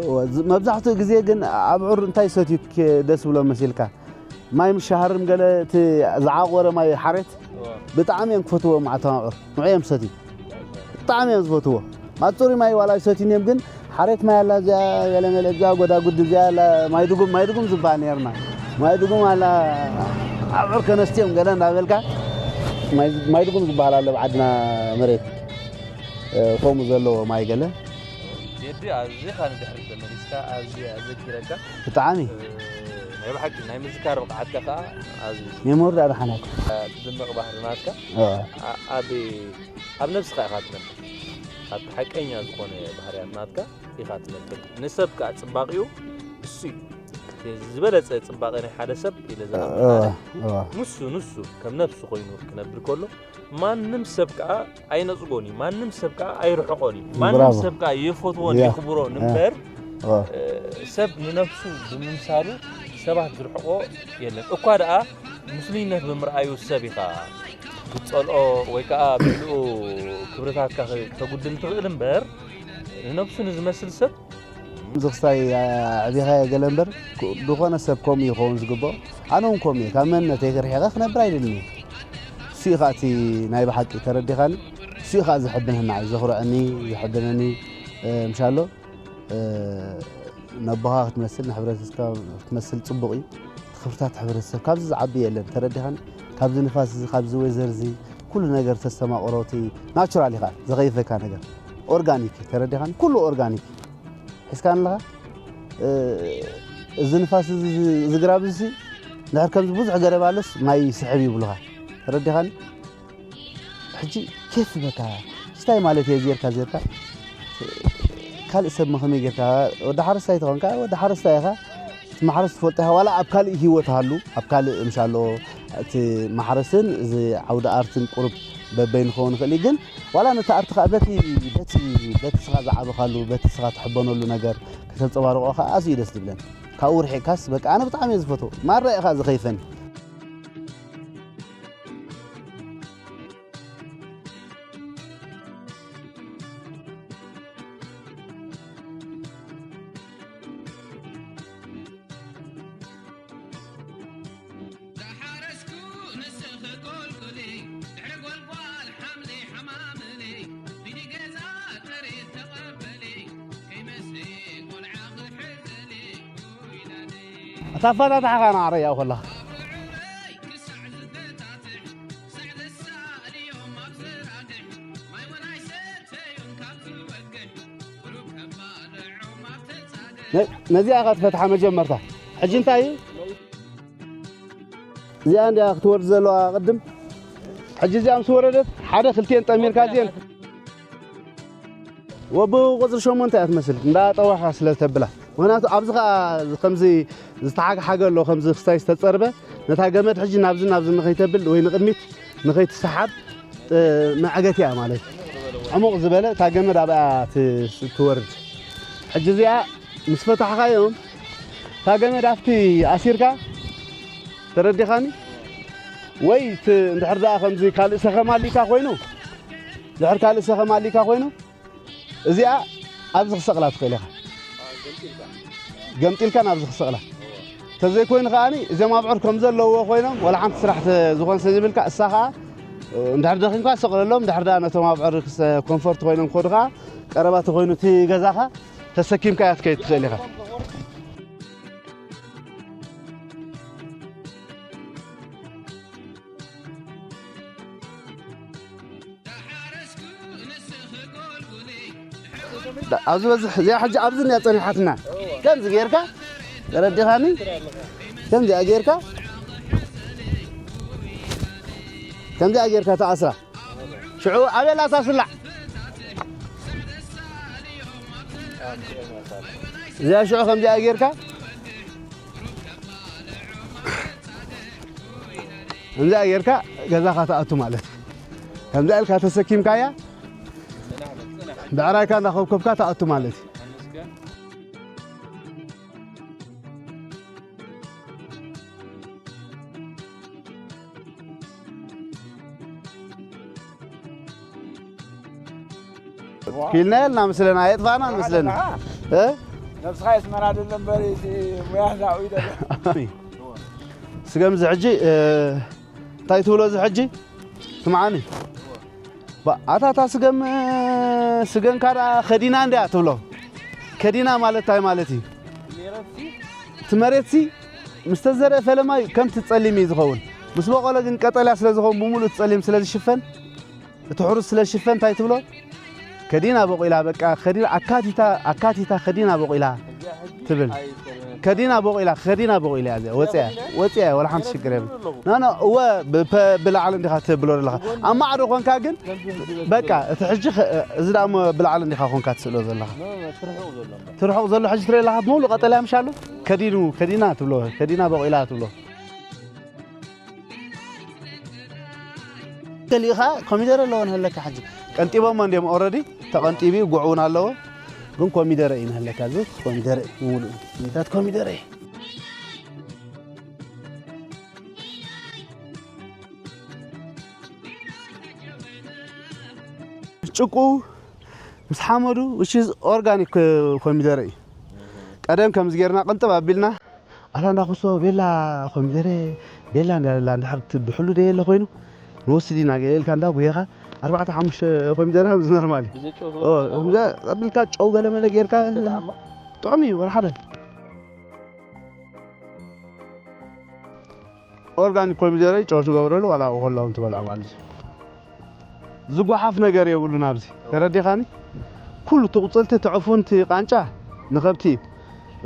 እወ፣ ዝ-፣ መብዛሕትኡ ግዜ ግን ኣብዑር እንታይ ይሰትዩ ክ-፣ ደስ ብሎም መሲልካ? ማይ ምስ ሸሃርም ገለ እቲ ዝዓቆረ ማይ ሓሬት ብጣዕሚ እዮም ክፈትዎ መዓልታዊ ኣብዑር። ንዑ እዮም ዝሰትዩ። ብጣዕሚ እዮም ዝፈትዎ። ማይ ፅሩይ ማይ ዋላ ኣይሰትዩን እዮም፣ ግን ሓሬት ማይ ኣላ እዚኣ፣ ገለመለ እዚኣ፣ ጎዳጉዲ እዚኣ ኣላ፣ ማይ ድጉም፣ ማይ ድጉም ዝበሃል ነይርና። ማይ ድጉም ኣላ፣ ኣብዑር ከነስትዮም ገለ እንዳበልካ፣ ማይ፣ ማይ ድጉም ዝበሃል ኣሎ ኣብ ዓድና መሬት። እ፣ ከምኡ ዘለዎ ማይ ገለ። ቴዲ፣ ኣዚኻ ንድሕሪት ተመሊስካ፣ ኣዝየ ኣዘኪረካ። ብጣዕሚ። እ፣ ናይ ብሓቂ ናይ ምዝካር ብቕዓትካ ከኣ ኣዝዩ ሜሞሪ ደኣ ደሓን ኣይኮን። ትድነቕ ባህሪ ናትካ። እ። ኣ-፣ ኣብ ኣብ ነብስኻ ኢኻ ትነብር። ኣብቲ ሓቀኛ ዝኾነ ባህርያት ናትካ ኢኻ ትነብር። ንሰብ ከኣ ጽባቕኡ እሱ እዩ። እቲ ዝበለጸ ጽባቐ ናይ ሓደ ሰብ ኢለ ዝኣምን እወ፣ ኣነ፣ እወ። ንሱ፣ ንሱ ከም ነብሱ ኮይኑ ክነብር ከሎ፣ ማንም ሰብ ከኣ ኣይነጽጎን እዩ። ማንም ሰብ ከኣ ኣይርሕቆን እዩ። ማንም ብራቮ። ሰብ ከኣ የፈትዎን ያ፣ የኽብሮን ያ። እምበር፣ እወ። እ፣ ሰብ ንነብሱ ብምምሳሉ ሰባት ዝርሕቆ የለን። እኳ ደኣ ምስሉይነት ብምርኣዩ ሰብ ኢኻ ክትጸልኦ ወይ ከኣ ብዕኡ ክብርታትካ ክ-፣ ክተጉድል ትኽእል እምበር፣ ንነብሱ ንዝመስል ሰብ እዚ ክስታይ ኣዕቢኻዮ ገለ እምበር፣ ክ-፣ ዝኾነ ሰብ ከምኡ ይኸውን ዝግብኦ። ኣነ እውን ከምኡ እየ። ካብ መንነተይ ርሒቐ ክነብር ኣይደልን እየ። እሱ እዩ ኸኣ እቲ ናይ ብሓቂ ተረዲኻኒ። እሱ እዩ ኸኣ ዘሐብነኒ፣ ንዓይ ዘኹርዐኒ፣ ዘሐብነኒ፣ እ፣ ምሻሎ። እ፣ ነቦኻ ክትመስል፣ ንሕብረተሰብካ ክትመስል ጽቡቕ እዩ። እቲ ክብርታት ሕብረተሰብ ካብዚ ዝዓቢ የለን። ተረዲኻኒ? ካብዚ ንፋስ እዚ፣ ካብዚ ወይዘር እዚ፣ ኩሉ ነገር ተስተማቕሮ፣ እቲ ናቹራል ኢኻ ዘኸይፈካ ነገር። ኦርጋኒክ እዩ። ተረዲኻኒ? ኩሉ ኦርጋኒክ እዩ። ሒዝካኒ ኣለኻ? እ፣ እዚ ንፋስ እዚ፣ እዚ ግራብ እዚ እንድሕር ከምዚ ብዙሕ ገረብ ኣሎስ ማይ ይስሕብ ይብሉኻ። ተረዲኻኒ? ሕጂ ኬፍ በካ። ስታይ ማለት እየ ዜርካ፣ ዜርካ ካልእ ሰብ መኸመይ ጌርካ፣ ወዲ ሓረስታይ ተኾንካ፣ ወዲ ሓረስታይ ኢኻ። እቲ ማሕረስ ትፈልጦ ኢኻ፣ ዋላ ኣብ ካልእ ህይወት ሃሉ፣ ኣብ ካልእ ምሻሎ፣ እቲ ማሕረስን እዚ ዓውዲ ኣርትን ቁሩብ በበይ ንኸውን ንኽእል እዩ፣ ግን ዋላ ነቲ ኣርት ኸኣ በቲ፣ በቲ፣ በቲ ስኻ ዝዓበኻሉ፣ በቲ ስኻ ትሕበነሉ ነገር ከተንጸባርቆ ኸኣ ኣዝዩ እዩ ደስ ዝብለኒ። ካብኡ ርሒቕካስ፣ በቃ ኣነ ብጣዕሚ እየ ዝፈትዎ። ማራ እዩ ኸኣ ዘኸይፈኒ። ኣታ ኣፋታትሓኻ ንዓረይ ያው ከላ። ነ-፣ ነዚኣ ኢኻ ትፈትሓ መጀመርታ። ሕጂ እንታይ እዩ? እዚኣ እንዲያ ክትወርድ ዘለዋ ቅድም። ሕጂ እዚኣ ምስ ወረደት ሓደ ክልቲኤን ጠሚርካ እዚኤን ወብኡ ቁፅሪ ሸሞንተ እያ ትመስል፣ እንዳ ጠዋኻ ስለ ዝተብላ። ምኽንያቱ ኣብዚ ኸዓ ከምዚ ዝተሓግሓገ ኣሎ፣ ከምዚ ክስታይ ዝተፀርበ፣ ነታ ገመድ ሕጂ ናብዚ ናብዚ ንኸይተብል ወይ ንቕድሚት ንኸይትሰሓብ፣ እ፣ መዕገቲ እያ ማለት እዩ። ዕሙቕ ዝበለ እታ ገመድ ኣብኣ ት-፣ ትወርድ። ሕጂ እዚኣ ምስ ፈታሕኻዮም፣ እታ ገመድ ኣብቲ ኣሲርካ፣ ተረዲኻኒ? ወይ ት-፣ እንድሕር ደኣ ከምዚ ካልእ ሰኸም ኣሊካ ኮይኑ፣ ድሕር ካልእ ሰኸም ኣሊካ ኮይኑ እዚኣ ኣብዚ ክሰቕላ ትኽእል ኢኻ። ገምጢልካ ናብዚ ክሰቕላ። ተዘይኮይኑ ከኣኒ እዚኦም ኣብዑር ከም ዘለውዎ ኮይኖም ዋላ ሓንቲ ስራሕ ተ-፣ ዝኾን ስለ ዝብልካ እሳ ኸኣ እንድሕር ደኺምካ ሰቕለሎም፣ እንድሕር ደኣ ነቶም ኣብዑር ክስ-፣ ኮንፎርት ኮይኖም ክኸዱ ኸኣ ቀረባ ተኾይኑ እቲ ገዛኻ ተሰኪምካያ ክትከይድ ትኽእል ኢኻ። ዳ-፣ ኣብ ዝበዝሕ እዚኣ ሕጂ ኣብዚ እንድያ ጸኒሓትና። ከምዚ ጌርካ ተረዲኻኒ? ከምዚኣ ጌርካ፣ ከምዚኣ ጌርካ ተኣስራ። ሽዑ ኣበላ እታ ስላዕ። እዚኣ ሽዑ ከምዚኣ ጌርካ፣ ከምዚኣ ጌርካ ገዛኻ ትኣቱ ማለት እዩ። ከምዚኣ ኢልካ ተሰኪምካያ ብዕራይካ እንዳኸብከብካ ትኣቱ ማለት እዩ። ኪልና የልና ምስለና፣ የጥፋእና ምስለና። እ? ነብስኻ የስመራ ደሎ እምበር እቲ ሙያ ዛኡ ይደሎ። ስገም እዚ ሕጂ፣ እ፣ እንታይ ትብሎ እዚ ሕጂ? ስምዓኒ። ባ-፣ ኣታ እታ ስገም፣ ስገንካ ደኣ ከዲና እንድያ ትብሎ። ከዲና ማለት እንታይ ማለት እዩ? እቲ መሬትሲ ምስ ተዘርአ ፈለማ እዩ ከምቲ ጸሊም እዩ ዝኸውን። ምስ በቆለ ግን ቀጠልያ ስለ ዝኸውን ብምሉእ እቲ ጸሊም ስለ ዝሽፈን፣ እቲ ሕሩስ ስለ ዝሽፈን እንታይ ትብሎ? ከዲና በቂላ፣ በቃ ከዲና ኣካቲታ፣ ኣካቲታ ከዲና በቂላ ትብል። ከዲና በቂላ፣ ከዲና በቂላ እያ እዚኣ። ወፂኣ፣ ወፂኣ እያ፣ ወላ ሓንቲ ሽግር የብላ። ኖ፣ ኖ፣ እወ፣ ብፐ-፣ ብላዕሊ እንዲኻ ትብሎ ዘለኻ። ኣብ ማዕዶ ኮንካ ግን፣ በቃ፣ እቲ ሕጂ ኸ-፣ እዚ ደኣ እሞ ብላዕሊ እንዲኻ ኮንካ ትስእሎ ዘለኻ። ትርሑቕ ዘሎ ሕጂ ትርኢ ኣለኻ፣ ብሙሉ ቀጠልያ ምሽ ኣሎ? ከዲኑ፣ ከዲና ትብሎ፣ ከዲና በቂላ ትብሎ። ገሊኡ ኸዓ ኮሚደረ ኣለዎ ንህለካ ሕጂ። ቀንጢቦሞ እንዲዮም ኦረዲ፣ ተቐንጢቡ ጉዕ እውን ኣለዎ። ግን ኮሚደረ እዩ ንህለካ፣ እዚ ኮሚደረ እዩ፣ ሙሉእ ሚታት ኮሚደረ እዩ። ጭቁ ምስ ሓመዱ፣ which is organic ኮሚደረ እዩ። ቀደም ከምዚ ጌርና ቅንጥብ ኣቢልና፣ ኣታ እንዳ ኩሶ ቤላ ኮሚደረ፣ ቤላ እንዳ ለላ እንድሕር ትብሕሉ ደየለ ኮይኑ፣ ንወስድ ኢና ገለ ኢልካ እንዳ ጉሄኻ፣ ኣርባዕተ ሓሙሽተ ኮሚደረ ከምዚ ኖርማል እዩ። ብዘይ ጨው ኦ፣ ከምዚ ኣቢልካ ጨው ገለ መለ ጌርካ፣ ተጣዕሞ? ጥዑም እዩ፣ ወላ ሓደ። ኦርጋኒክ ኮሚደረ ጨው ትገብረሉ፣ ዋላ ኣብኡ ከለዉ ትበልዖ ማለት እዩ። ዝጓሓፍ ነገር የብሉን ኣብዚ። ተረዲኻኒ? ኩሉ እቲ ቁጽልቲ፣ እቲ ዕፉን፣ እቲ ቃንጫ ንኸብቲ እዩ።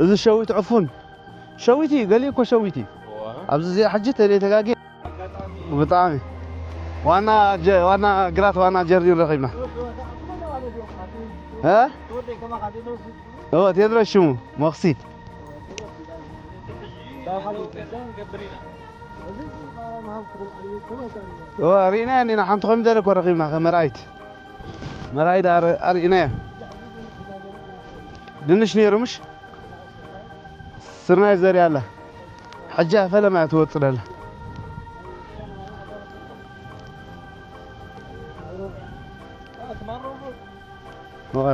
እዚ ሸዊት ዕፉን፣ ሸዊት እዩ፣ ገሊኡ እኮ ሸዊት እዩ። እዋ። ኣብዚ እዚኣ ሕጂ ተደይ ተጋጊ-፣ ብጣዕሚ ዋና ጀ-፣ ዋና ግራት ዋና ጀርዲን ረኺብና። እ? እዎ፣ ቴድሮስ ሽሙ ሞኽሲት። እወ፣ ርኢናያ እኒና፣ ሓንቲ ኮሚደረ እኮ ረኺብና፣ ከም መርኣይት። መርኣይ ደኣ ር-፣ ኣርኢናያ። ድንሽ ነይሩ፣ ምሽ? ስርናይ ዘሪኣ ኣላ። ሕጂ ፈለማ እያ ትወጽእ ኣላ።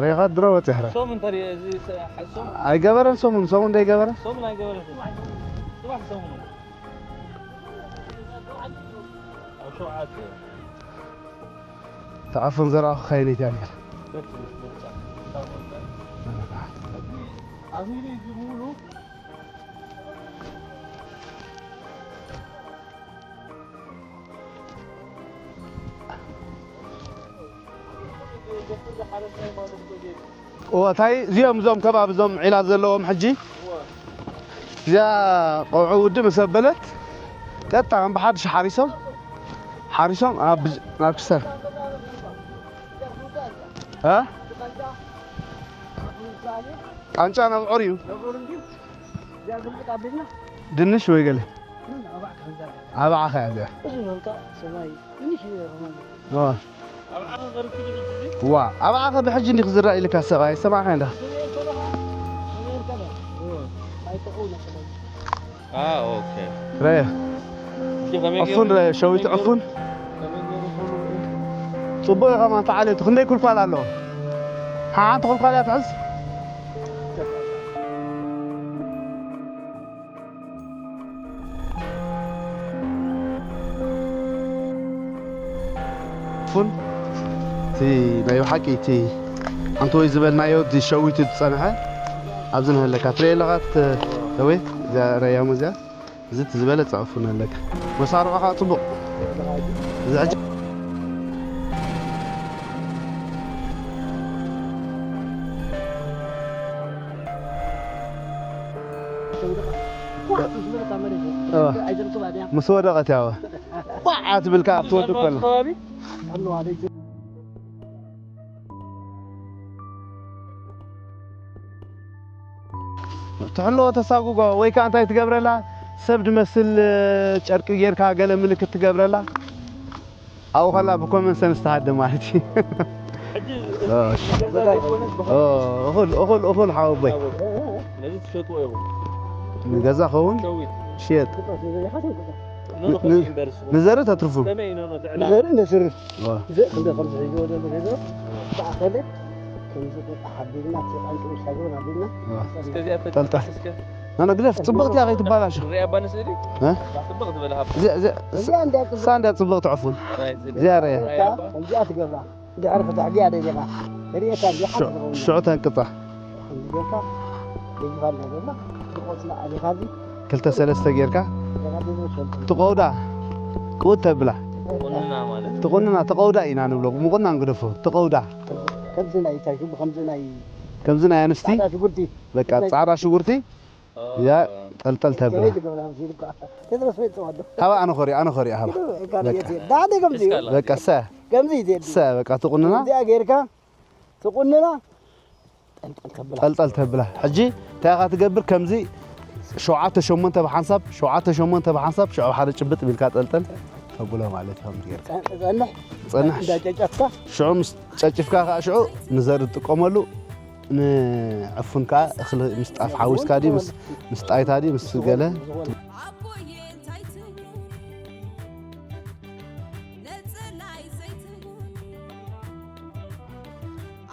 ሪኻ ድሮ ወፂኻ። ሶም እንተሪኦ እዚ ሰ-፣ ሶም ኣይገበረን፣ ሰሙን፣ ሰሙን እንዳይገበረ። ሶም ኣይገበረን። ጽባሕ ሰሙን። ኣብ ሸውዓተ። ተዓፎን ዘርኣኹ ካይነይት እያ ነይራ። በቲ ምርጫ። ኣኽሊሉ እዩ ሙሉ። እዎ፣ እንታይ እዚኦም፣ እዞም ከባቢ፣ እዞም ዒላ ዘለዎም ሕጂ፣ እዚኣ ቆውዒ ውዲ ምስ ኣበለት፣ ቀጥታ ከም ብሓድሽ ሓሪሶም፣ ሓሪሶም ኣብ፣ ናብ ክሰር። እ? ቃንጫ ናብ ዑር እዩ። ድንሽ ወይ ገለ? ኣብ ዓኻ እያ እዚኣ። ዋ፣ ኣብ ዓኻ ብሕጂ እንዲ ክዝራእ ኢልካ ሰብኣይ፣ ሰማዕካ እንዳ። አ፣ ኦኬ። ረየ። እስኪ ከመይ ገይሩ? ዕፉን ረየ፣ ሸዊት ዕፉን። ከመይ ገይሩ? ጽቡቕ ኢኻ፣ ማንታ ዓሌቱ ክንደይ ኩልኳል ኣሎ? ሓንቲ ኩልኳል እያ ትሕዝ። ፉን፣ እቲ ናይ ብሓቂ እቲ ሓንቲ ወይ ዝበልናዮ፣ እቲ ሸዊቱ ዝጸንሐ ኣብዚ ንህለካ ትርእየ ኣለኻ። እቲ ደዌ እዚኣ ረያሙ እዚኣ፣ እዚ እቲ ዝበለጸ ዕፉን ኣለካ። መሳርዖ ከዓ ጽቡቕ። እዚ ሕጂ ምስ ወደቐት ያወ ቋዕ ትብል ከዓ ኣብቲ ወድቕ ከሎ። ትሕልዎ ተሳጉጎ ወይ ከዓ እንታይ ትገብረላ? ሰብ ድመስል ጨርቂ ጌርካ ገለ ምልክት ትገብረላ። ኣብኡ ከላ ብኮመን ሰንስ ትሃደ ማለት እዩ። ሕጂ እሺ። እዛ ዘይኮነስ ብኸ- ኦ፣ እኹል፣ እኹል፣ እኹል ሓወቦይ። ነዚ ትሸጥዎ ኢኹም። ንገዛ ኸውን ሸዊት። ሽየጥ። ንንኹም ን-፣ ዩኒቨርሲቲ። ንዘርእ ተትርፉ። ከመይ ኢኖ ነው ትዕላ? ንዘርእ ነስርፍ። ዋ። ዘ-፣ እንደ ከምዚ ሒዝዎ ዘሎ ገዛ ብኣኸለ ከምዚ ሓቢልና፣ እቲ ቃንጭ ምሻ ገበን ኣቢልና። ዋ። እስከ እዚኣ ፈትሽ ጠልጠል። እስከ። ናና ግደፍ፣ ጽብቕቲ እያ ከይትባላሾ። ሪኣ ባንስ እዲ? እ? ጽብቕ ዝበለ ሃብ። እዚኣ፣ እዚኣ፣ እዚኣ እንድያ ጽብቕ። እሳ እንድያ ጽብቕቲ ዕፉን። ራይ እዚኣ። እዚኣ ርኣያ። ራይ ኣባ። ከምዚኣ ትገብራ። ድሕሪ ክትሕግያ ደሊኻ። ርእየካ እንዲኻ ሽዑ፣ ትኸውን። ሽዑ ተንቅጻ። ከምዚ ጌርካ፣ ደጊፋ ኣለና። ትቆጽላ ኣሊኻ እዚ። ክልተ ሰለስተ ጌርካ። ገና ደሊኻ ትፈልጥ። ትቐውዳ። ቅውት ተብላ። ትቑንና ማለት። ትቑንና፣ ትቐውዳ ኢና ንብሎ። ምቑናን ግደፎ። ትቐውዳ። ከምዚ ናይ እንታይ ሽሙ፣ ከምዚ ናይ ከምዚ ናይ ኣንስቲ። ጻዕዳ ሽጉርቲ። በቃ፣ ናይ ጻዕዳ ሽጉርቲ። ኦ። ያ፣ ጠልጠል ተብላ። ከመይ ትገብራ፣ ኣብዚ ልካ። ቴድሮስ ቤት ጸዋዶ። ሃባ፣ ኣነ ኾሪ፣ ኣነ ኾሪ፣ ሃባ። ቴድሮስ፣ በቃ። ዳደ ከምዚ እዩ። እስካላ። በቃ፣ ሰ። ከምዚ እዩ ቴዲ። ሰ፣ በቃ፣ ትቑንና። እዚኣ ጌርካ፣ ትቑንና፣ ጠልጠል ተብላ። ጠልጠል ተብላ። ሕጂ እንታይ ኢኻ ትገብር? ከምዚ ሸውዓተ ሸሞንተ ብሓንሳብ፣ ሸውዓተ ሸሞንተ ብሓንሳብ፣ ሽዑ ሓደ ጭብጥ ቢልካ ጠልጠል ተብሎ ማለት እዩ። ከምዚ ጌርካ። ጸ-፣ ጸንሕ። ጸንሕ። እንዳጨጨፍካ። ሽዑ ምስ ጨጭፍካ ከዓ ሽዑ ንዘር ትጥቀመሉ፣ ንዕፉን ከዓ እኽሊ ምስ ጣፍ ሓዊስካ ድዩ፣ ምስ፣ ምስ ጣይታ ድዩ፣ ምስ ገለ? ኣቦዬ እንታይ ትብል? ነጸላይ ዘይትብል?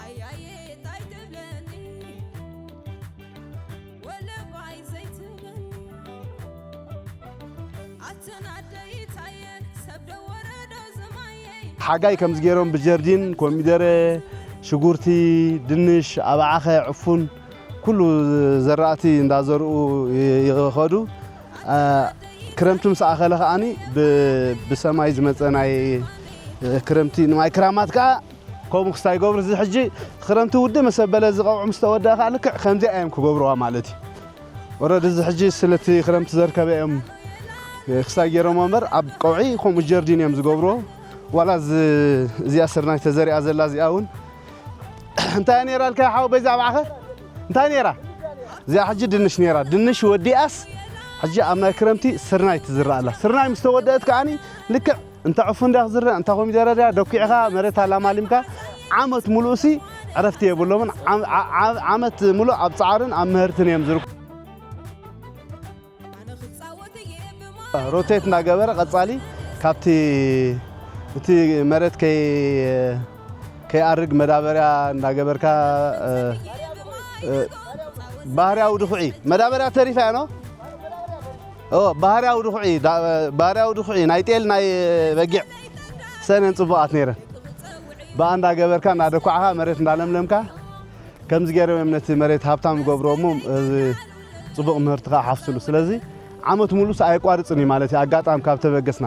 ኣያየ እንታይ ትብለኒ? ወለባይ ዘይትብል? ኣተን ኣደይ ታየ ሰብ ዶ ወረዶ ዝማየይ? ሓጋይ ከምዚ ገይሮም ብጀርዲን ኮሚደረ፣ ሽጉርቲ፣ ድንሽ፣ ኣባዓኸ፣ ዕፉን፣ ኩሉ ዘራእቲ እንዳዘርኡ ይ-፣ ይኸዱ። አ፣ ክረምቲ ምስ ኣኸለ ከኣኒ ብ-፣ ብሰማይ ዝመጸ ናይ፣ እ፣ ክረምቲ ንማይ ክራማት ከኣ ከምኡ ክስታይ ይገብሩ። እዚ ሕጂ ክረምቲ ውድእ ምስ ኣበለ፣ እዚ ቀውዒ ምስ ተወደኣ ከኣ ልክዕ ከምዚኣ እዮም ክገብሩዋ ማለት እዩ። ኦረዲ እዚ ሕጂ ስለቲ ክረምቲ ዘርከበ እዮም፣ እ፣ ክስታይ ገይሮም እምበር፣ ኣብ ቀውዒ ከምኡ ጀርዲን እዮም ዝገብሩዎ። ዋላ እዚ፣ እዚኣ ስርናይ ተዘሪኣ ዘላ እዚኣ እውን እንታይ ነይራ ኢልካ ሓው በዛ ኣባዕኸ? እንታይ ነይራ? እዚኣ ሕጂ ድንሽ ነይራ። ድንሽ ወዲኣስ ሕጂ ኣብ ናይ ክረምቲ ስርናይ ትዝራእ ኣላ። ስርናይ ምስ ተወደአት ከኣኒ ልክዕ እንተ ዕፉን ድያ ክዝራእ፣ እንተ ኮሚደረ ድያ፣ ደኲዕኻ መሬት ኣላማሊምካ ዓመት ሙሉእሲ ዕረፍቲ የብሎምን። ዓም-፣ ዓ-፣ ዓ-፣ ዓመት ሙሉእ ኣብ ጻዕርን ኣብ ምህርትን እዮም ዝርከቡ። ሮቴት እናገበረ ቀጻሊ ካብቲ እቲ መሬት ከይ-፣ ከይኣርግ መዳበርያ እናገበርካ፣ እ፣ እ፣ ባህርያዊ ድኹዒ መዳበርያ ተሪፋ እያ ኖ? ኦ፣ ባህርያዊ ድኹዒ፣ ዳ-፣ ባህርያዊ ድኹዒ ናይ ጤል ናይ በጊዕ ሰነን ጽቡቓት ነይረን። ብኣ እንዳገበርካ እናደኳዕኻ መሬት እንዳለምለምካ ከምዚ ገይሮም እዮም ነቲ መሬት ሃብታም ዝገብርዎ እሞ፣ እዚ ጽቡቕ ምህርቲ ከኣ ሓፍስሉ። ስለዚ ዓመት ሙሉስ ኣየቋርጽን እዩ ማለት እዩ፣ ኣጋጣሚ ካብ ተበገስና።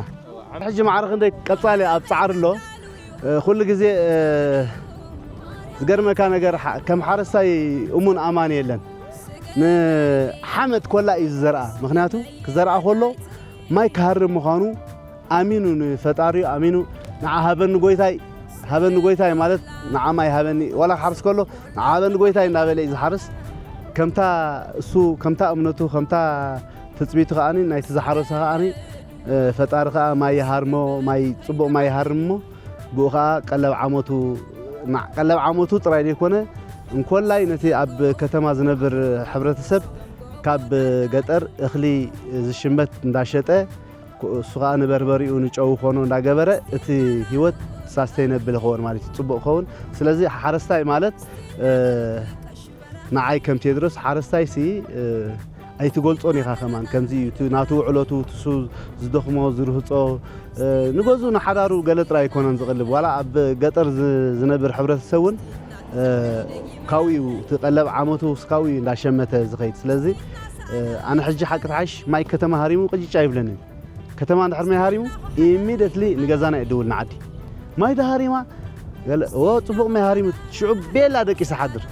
ሕጂ ማዕረ ክንደይ ቀጻሊ ኣብ ጻዕሪ ኣሎ። እ፣ ኩሉ ግዜ፣ እ፣ ዝገርመካ ነገር፣ ሓ-፣ ከም ሓረስታይ እሙን ኣማኒ የለን። ንሓመድ ኮላ እዩ ዝዘርኣ። ምኽንያቱ ክዘርኣ ከሎ ማይ ክሃርም ምዃኑ ኣሚኑ፣ ንፈጣሪኡ ኣሚኑ፣ ንዓ ሃበኒ ጎይታይ፣ ሃበኒ ጎይታይ ማለት ንዓ ማይ ሃበኒ፣ ዋላ ክሓርስ ከሎ ንዓ ሃበኒ ጎይታይ እናበለ እዩ ዝሓርስ። ከምታ እሱ፣ ከምታ እምነቱ፣ ከምታ ትጽቢቱ ከኣኒ፣ ናይቲ ዝሓረሰ ከኣኒ፣ እ፣ ፈጣሪ ከኣ ማይ ይሃርሞ፣ ማይ፣ ጽቡቕ ማይ ይሃርም እሞ፣ ብኡ ከኣ ቀለብ ዓመቱ፣ ማ-፣ ቀለብ ዓመቱ ጥራይ ዘይኮነ፣ እንኮላይ ነቲ ኣብ ከተማ ዝነብር ሕብረተሰብ ካብ ገጠር እኽሊ ዝሽመት እንዳሸጠ፣ እሱ ኸኣ ንበርበሪኡ ንጨው ኾኖ እንዳገበረ እቲ ህይወት ሳስተይነብል ይኸውን ማለት እዩ፣ ጽቡቕ ይኸውን። ስለዚ ሓረስታይ ማለት ንዓይ ከም ቴድሮስ ሓረስታይ ሲ ኣይትገልጾን ኢኻ ከማን። ከምዚ እዩ እቲ ናቱ ውዕሎቱ ትሱ ዝደኽሞ ዝርህጾ ንገዙ ንሓዳሩ ገለ ጥራይ ኣይኮነን ዝቕልብ። ዋላ ኣብ ገጠር ዝነብር ሕብረተሰብ እውን ካብኡ እዩ እቲ ቀለብ ዓመቱ እስካብኡ እዩ እንዳሸመተ ዝኸይድ። ስለዚ ኣነ ሕጂ ሓቂ ተሓሽ ማይ ከተማ ሃሪሙ ቅጭጭ ኣይብለንን። ከተማ እንድሕር ማይ ሃሪሙ ኢሚደትሊ ንገዛና እዩ ድውል ንዓዲ። ማይ ተሃሪማ ገለ ኦ ጽቡቕ ማይ ሃሪሙ ሽዑ ቤላ ደቂሳ ሓድር።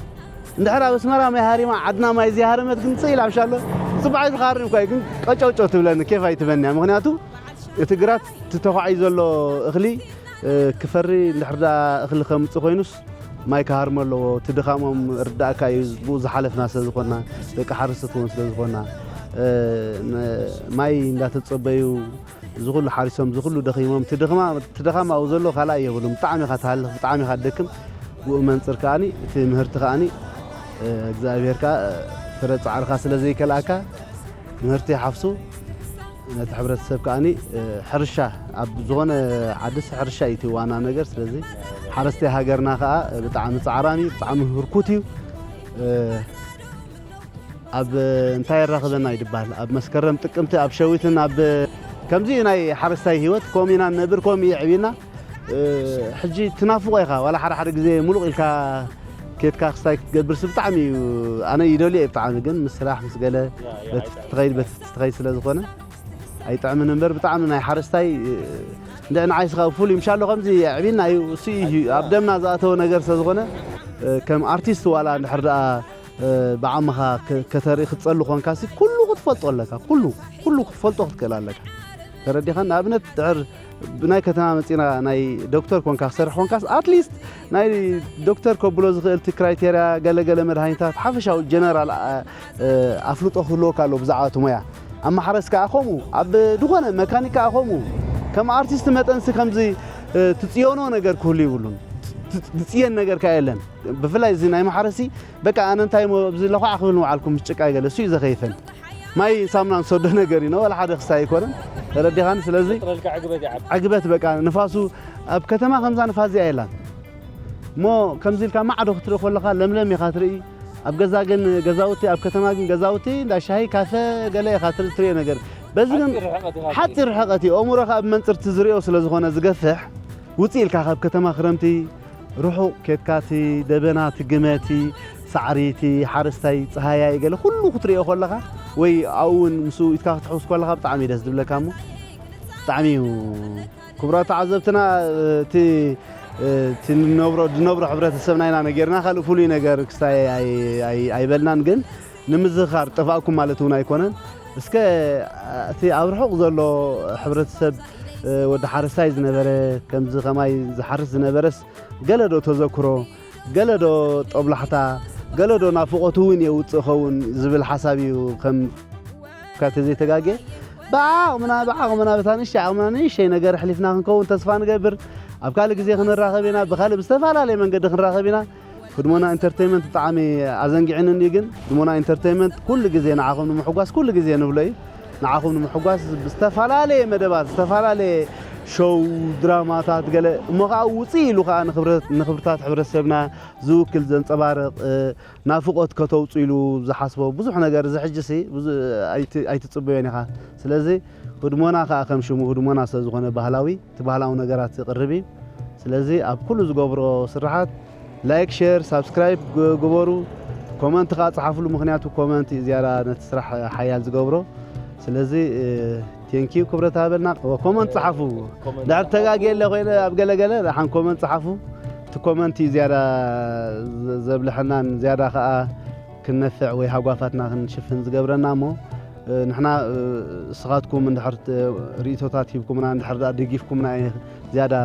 እንድሕር ኣብ ኣስመራ ማይ ሃሪማ ዓድና ማይ ዘይሃረመት ግን ጽኢላ ምሻሎ ጽባሕ ዝኻርም እኳ እዩ ግን ቀጨውጨው ትብለኒ ኬፍ ኣይትበንያ። ምክንያቱ እቲ ግራት እቲ ተኳዒ ዘሎ እኽሊ ክፈሪ እንድሕር ደኣ እኽሊ ከምጽእ ኮይኑስ ማይ ክሃርሞ ኣለዎ። እቲ ድኻሞም ርዳእካ እዩ ብኡ ዝሓለፍና ስለ ዝኾንና ደቂ ሓረስቶት እውን ስለ ዝኾንና ማይ እንዳተጸበዩ እዚ ኩሉ ሓሪሶም እዚ ኩሉ ደኺሞም እቲ ድኻም ኣብኡ ዘሎ ካልኣይ የብሉም። ብጣዕሚ ኢኻ ትሃልኽ፣ ብጣዕሚ ኢኻ ትደክም። ብኡ መንፅር ከኣኒ እቲ ምህርቲ ከኣኒ እግዚኣብሔር ከኣ ፍረ ፃዕርኻ ስለ ዘይከልኣካ ምህርቲ ይሓፍሱ። ነቲ ሕብረተሰብ ከኣኒ ሕርሻ ኣብ ዝኾነ ዓድስ ሕርሻ እዩ እቲ ዋና ነገር። ስለዚ ሓረስታይ ሃገርና ከኣ ብጣዕሚ ፃዕራም እዩ፣ ብጣዕሚ ህርኩት እዩ። ኣብ እንታይ የራኽበና ይድበሃል ኣብ መስከረም ጥቅምቲ ኣብ ሸዊትን ኣብ ከምዚ ናይ ሓረስታይ ህይወት ከምኡ ኢና ንነብር ከምኡ እዩ ዕብና። ሕጂ ትናፍቆ ኢኻ ዋላ ሓደ ሓደ ግዜ ሙሉቕ ኢልካ ኬድካ ክስታይ ክትገብርሲ ብጣዕሚ እዩ። ኣነ ይደልዮ እየ ብጣዕሚ ግን ምስ ስራሕ ምስ ገለ በቲ ትኸይድ በቲ ትኸይድ ስለ ዝኾነ ኣይጥዕምን እምበር ብጣዕሚ ናይ ሓረስታይ እንደ ንዓይ ስኻ ፍሉይ ምሻሎ ከምዚ ኣዕቢና እዩ እሱ እዩ ኣብ ደምና ዝኣተወ ነገር ስለ ዝኾነ ከም ኣርቲስት ዋላ እንድሕር ደኣ ብዓቕምኻ ከተርኢ ክትጸሊ ኮንካሲ ኩሉ ክትፈልጦ ኣለካ። ኩሉ ኩሉ ክትፈልጦ ክትክእል ኣለካ። ተረዲኻ ንኣብነት ድሕር ብናይ ከተማ መጺና ናይ ዶክተር ኮንካ ክሰርሕ ኮንካስ ኣትሊስት ናይ ዶክተር ከብሎ ዝኽእል እቲ ክራይቴርያ ገለገለ መድሃኒታት ሓፈሻዊ ጀነራል ኣፍልጦ ክህልወካ ኣለዎ ብዛዕባ እቲ ሞያ። ኣብ ማሕረስ ከኣ ከምኡ ኣብ ዝኾነ መካኒክ ከኣ ከምኡ ከም ኣርቲስት መጠንሲ ከምዚ ትጽዮኖ ነገር ክህሉ ይብሉን። ትጽየን ነገር ከኣ የለን። ብፍላይ እዚ ናይ ማሕረሲ በቃ ኣነ እንታይ ሞ ኣብዚ ለኳዕ ክብል ንውዓልኩም ምስ ጭቃ ይገለ እሱ እዩ ዘኸይፈን። ማይ ሳሙና ንሰዶ ነገር እዩ፣ ወላ ሓደ ክስታይ ኣይኮነን። ተረዲኻኒ? ስለዚ ዕግበት በቃ ንፋሱ ኣብ ከተማ ከምዛ ንፋስ እዚኣ የላን። እሞ ከምዚ ኢልካ ማዕዶ ክትርኢ ከለኻ ለምለም ኢኻ ትርኢ። ኣብ ገዛ ግን ገዛውቲ፣ ኣብ ከተማ ግን ገዛውቲ እንዳ ሻሂ፣ ካፈ፣ ገለ ኢኻ ትርኢ፣ ትርእዮ ነገር። በዚ ግን ሓጺር ርሕቀት እዩ። ኣእምሮኻ ኣብ መንጽርቲ ዝርእዮ ስለ ዝኾነ ዝገፍሕ፣ ውጽእ ኢልካ ካብ ከተማ ክረምቲ ርሑቕ ኬድካ እቲ ደበና፣ እቲ ግመ፣ እቲ ሳዕሪ፣ እቲ ሓረስታይ፣ ጸሃያይ ገለ ኩሉ ክትርእዮ ከለኻ ወይ ኣብኡ እውን ምስኡ ኢድካ ክትሕውስ ከለኻ ብጣዕሚ እዩ ደስ ዝብለካ እሞ ብጣዕሚ እዩ ክቡራት ተዓዘብትና እቲ እቲ ንነብሮ ዝነብሮ ሕብረተሰብና ኢና ነጌርና ካልእ ፍሉይ ነገር ክስታይ ኣይበልናን ግን ንምዝኻር ጠፋእኩም ማለት እውን ኣይኮነን እስከ እቲ ኣብ ርሑቕ ዘሎ ሕብረተሰብ ወዲ ሓረስታይ ዝነበረ ከምዚ ከማይ ዝሓርስ ዝነበረስ ገለ ዶ ተዘክሮ ገለ ዶ ጦብላሕታ ገለ ዶ ናፍቖት እውን የውፅእ ኸውን ዝብል ሓሳብ እዩ ከም ካብቲ ዘይተጋጌ ብዓቕምና ብዓቕምና በታ ንእሽተይ ዓቕምና ንእሽተይ ነገር ኣሕሊፍና ክንከውን ተስፋ ንገብር ኣብ ካልእ ግዜ ክንራኸብ ኢና ብካልእ ብዝተፈላለየ መንገዲ ክንራኸብ ኢና ህድሞና ኢንተርቴይመንት ብጣዕሚ ኣዘንጊዕኒ እንድዩ ግን ህድሞና ኢንተርቴይመንት ኩሉ ግዜ ንዓኹም ንምሕጓስ ኩሉ ግዜ ንብሎ እዩ ንዓኹም ንምሕጓስ ብዝተፈላለየ መደባት ዝተፈላለየ ሾው ድራማታት ገለ እሞ ከዓ ውፅእ ኢሉ ከዓ ንክብርታት ሕብረተሰብና ዝውክል ዘንፀባርቕ ናፍቆት ከተውፅኡ ኢሉ ዝሓስቦ ብዙሕ ነገር እዚ ሕጂ ሲ ኣይትፅበዮን ኢኻ ስለዚ ህድሞና ከዓ ከም ሽሙ ህድሞና ስለዝኾነ ባህላዊ እቲ ባህላዊ ነገራት ዝቕርብ እዩ ስለዚ ኣብ ኩሉ ዝገብሮ ስራሓት ላይክ ሸር ሳብስክራይብ ግበሩ ኮመንት ከዓ ፀሓፍሉ ምክንያቱ ኮመንት እዩ ዝያዳ ነቲ ስራሕ ሓያል ዝገብሮ ስለዚ ቴንኪዩ ክብረት ሃበልና ኮመንት ፀሓፉ ድሕር ተጋግየ ኣለ ኮይነ ኣብ ገለገለ ደሓን ኮመንት ፀሓፉ እቲ ኮመንት እዩ ዝያዳ ዘብልሐናን ዝያዳ ከዓ ክንነፍዕ ወይ ሃጓፋትና ክንሽፍን ዝገብረና እሞ ንሕና እስኻትኩም እንድሕር ርእቶታት ሂብኩምና እንድሕር ደኣ ደጊፍኩምና ዝያዳ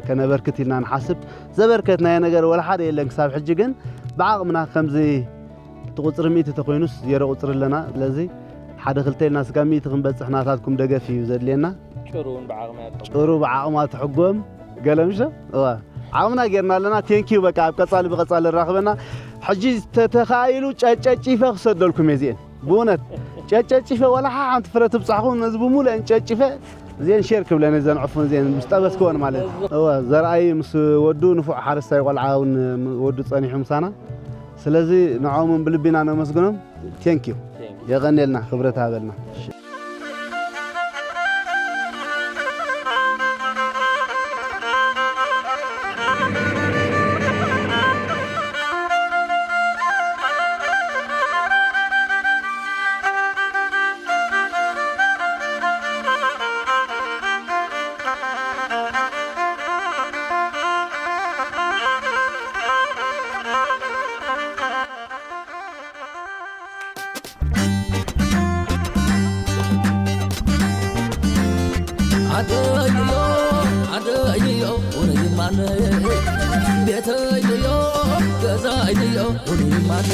ከነበርክት ኢልና ንሓስብ ዘበርከትናዮ ነገር ወላ ሓደ የለን ክሳብ ሕጂ ግን ብዓቕምና ከምዚ እቲ ቁፅሪ ሚእቲ ተኮይኑስ ዜሮ ቁፅሪ ኣለና ስለዚ ሓደ ክልተ ኢልና ስጋ ሚእቲ ክንበፅሕ ናታትኩም ደገፍ እዩ ዘድልየና ጭሩ እውን ብዓቕሚ ኣትሕጎም ጭሩ ብዓቕማ ትሕጎም ገለ ምሽ እዋ ዓቕምና ጌርና ኣለና ቴንኪዩ በቃ ኣብ ቀፃሊ ብቐፃሊ ራኽበና ሕጂ ተተኻኢሉ ጨጨጪፈ ክሰደልኩም እየ እዚኤን ብእውነት ጨጨጭፈ ዋላ ሓንቲ ፍረ ትብፃሕኹም ነዚ ብምሉአን ጨጭፈ እዚአን ሼር ክብለን እዘን ዕፉን እዚአን ምስ ጠበስክወን ማለት እዩ። እወ፣ ዘርኣይ ምስ ወዱ ንፉዕ ሓረስታይ ቆልዓ እውን ወዱ ጸኒሑ ምሳና። ስለዚ ንዕኦም እውን ብልቢና ነመስግኖም። ቴንክ ዩ። የቐኔልና፣ ክብረት ሃበልና። ኣደይዮ ኣደይዮ ውንይማነ ቤተይዮ ገዛይዮ ውንይማነ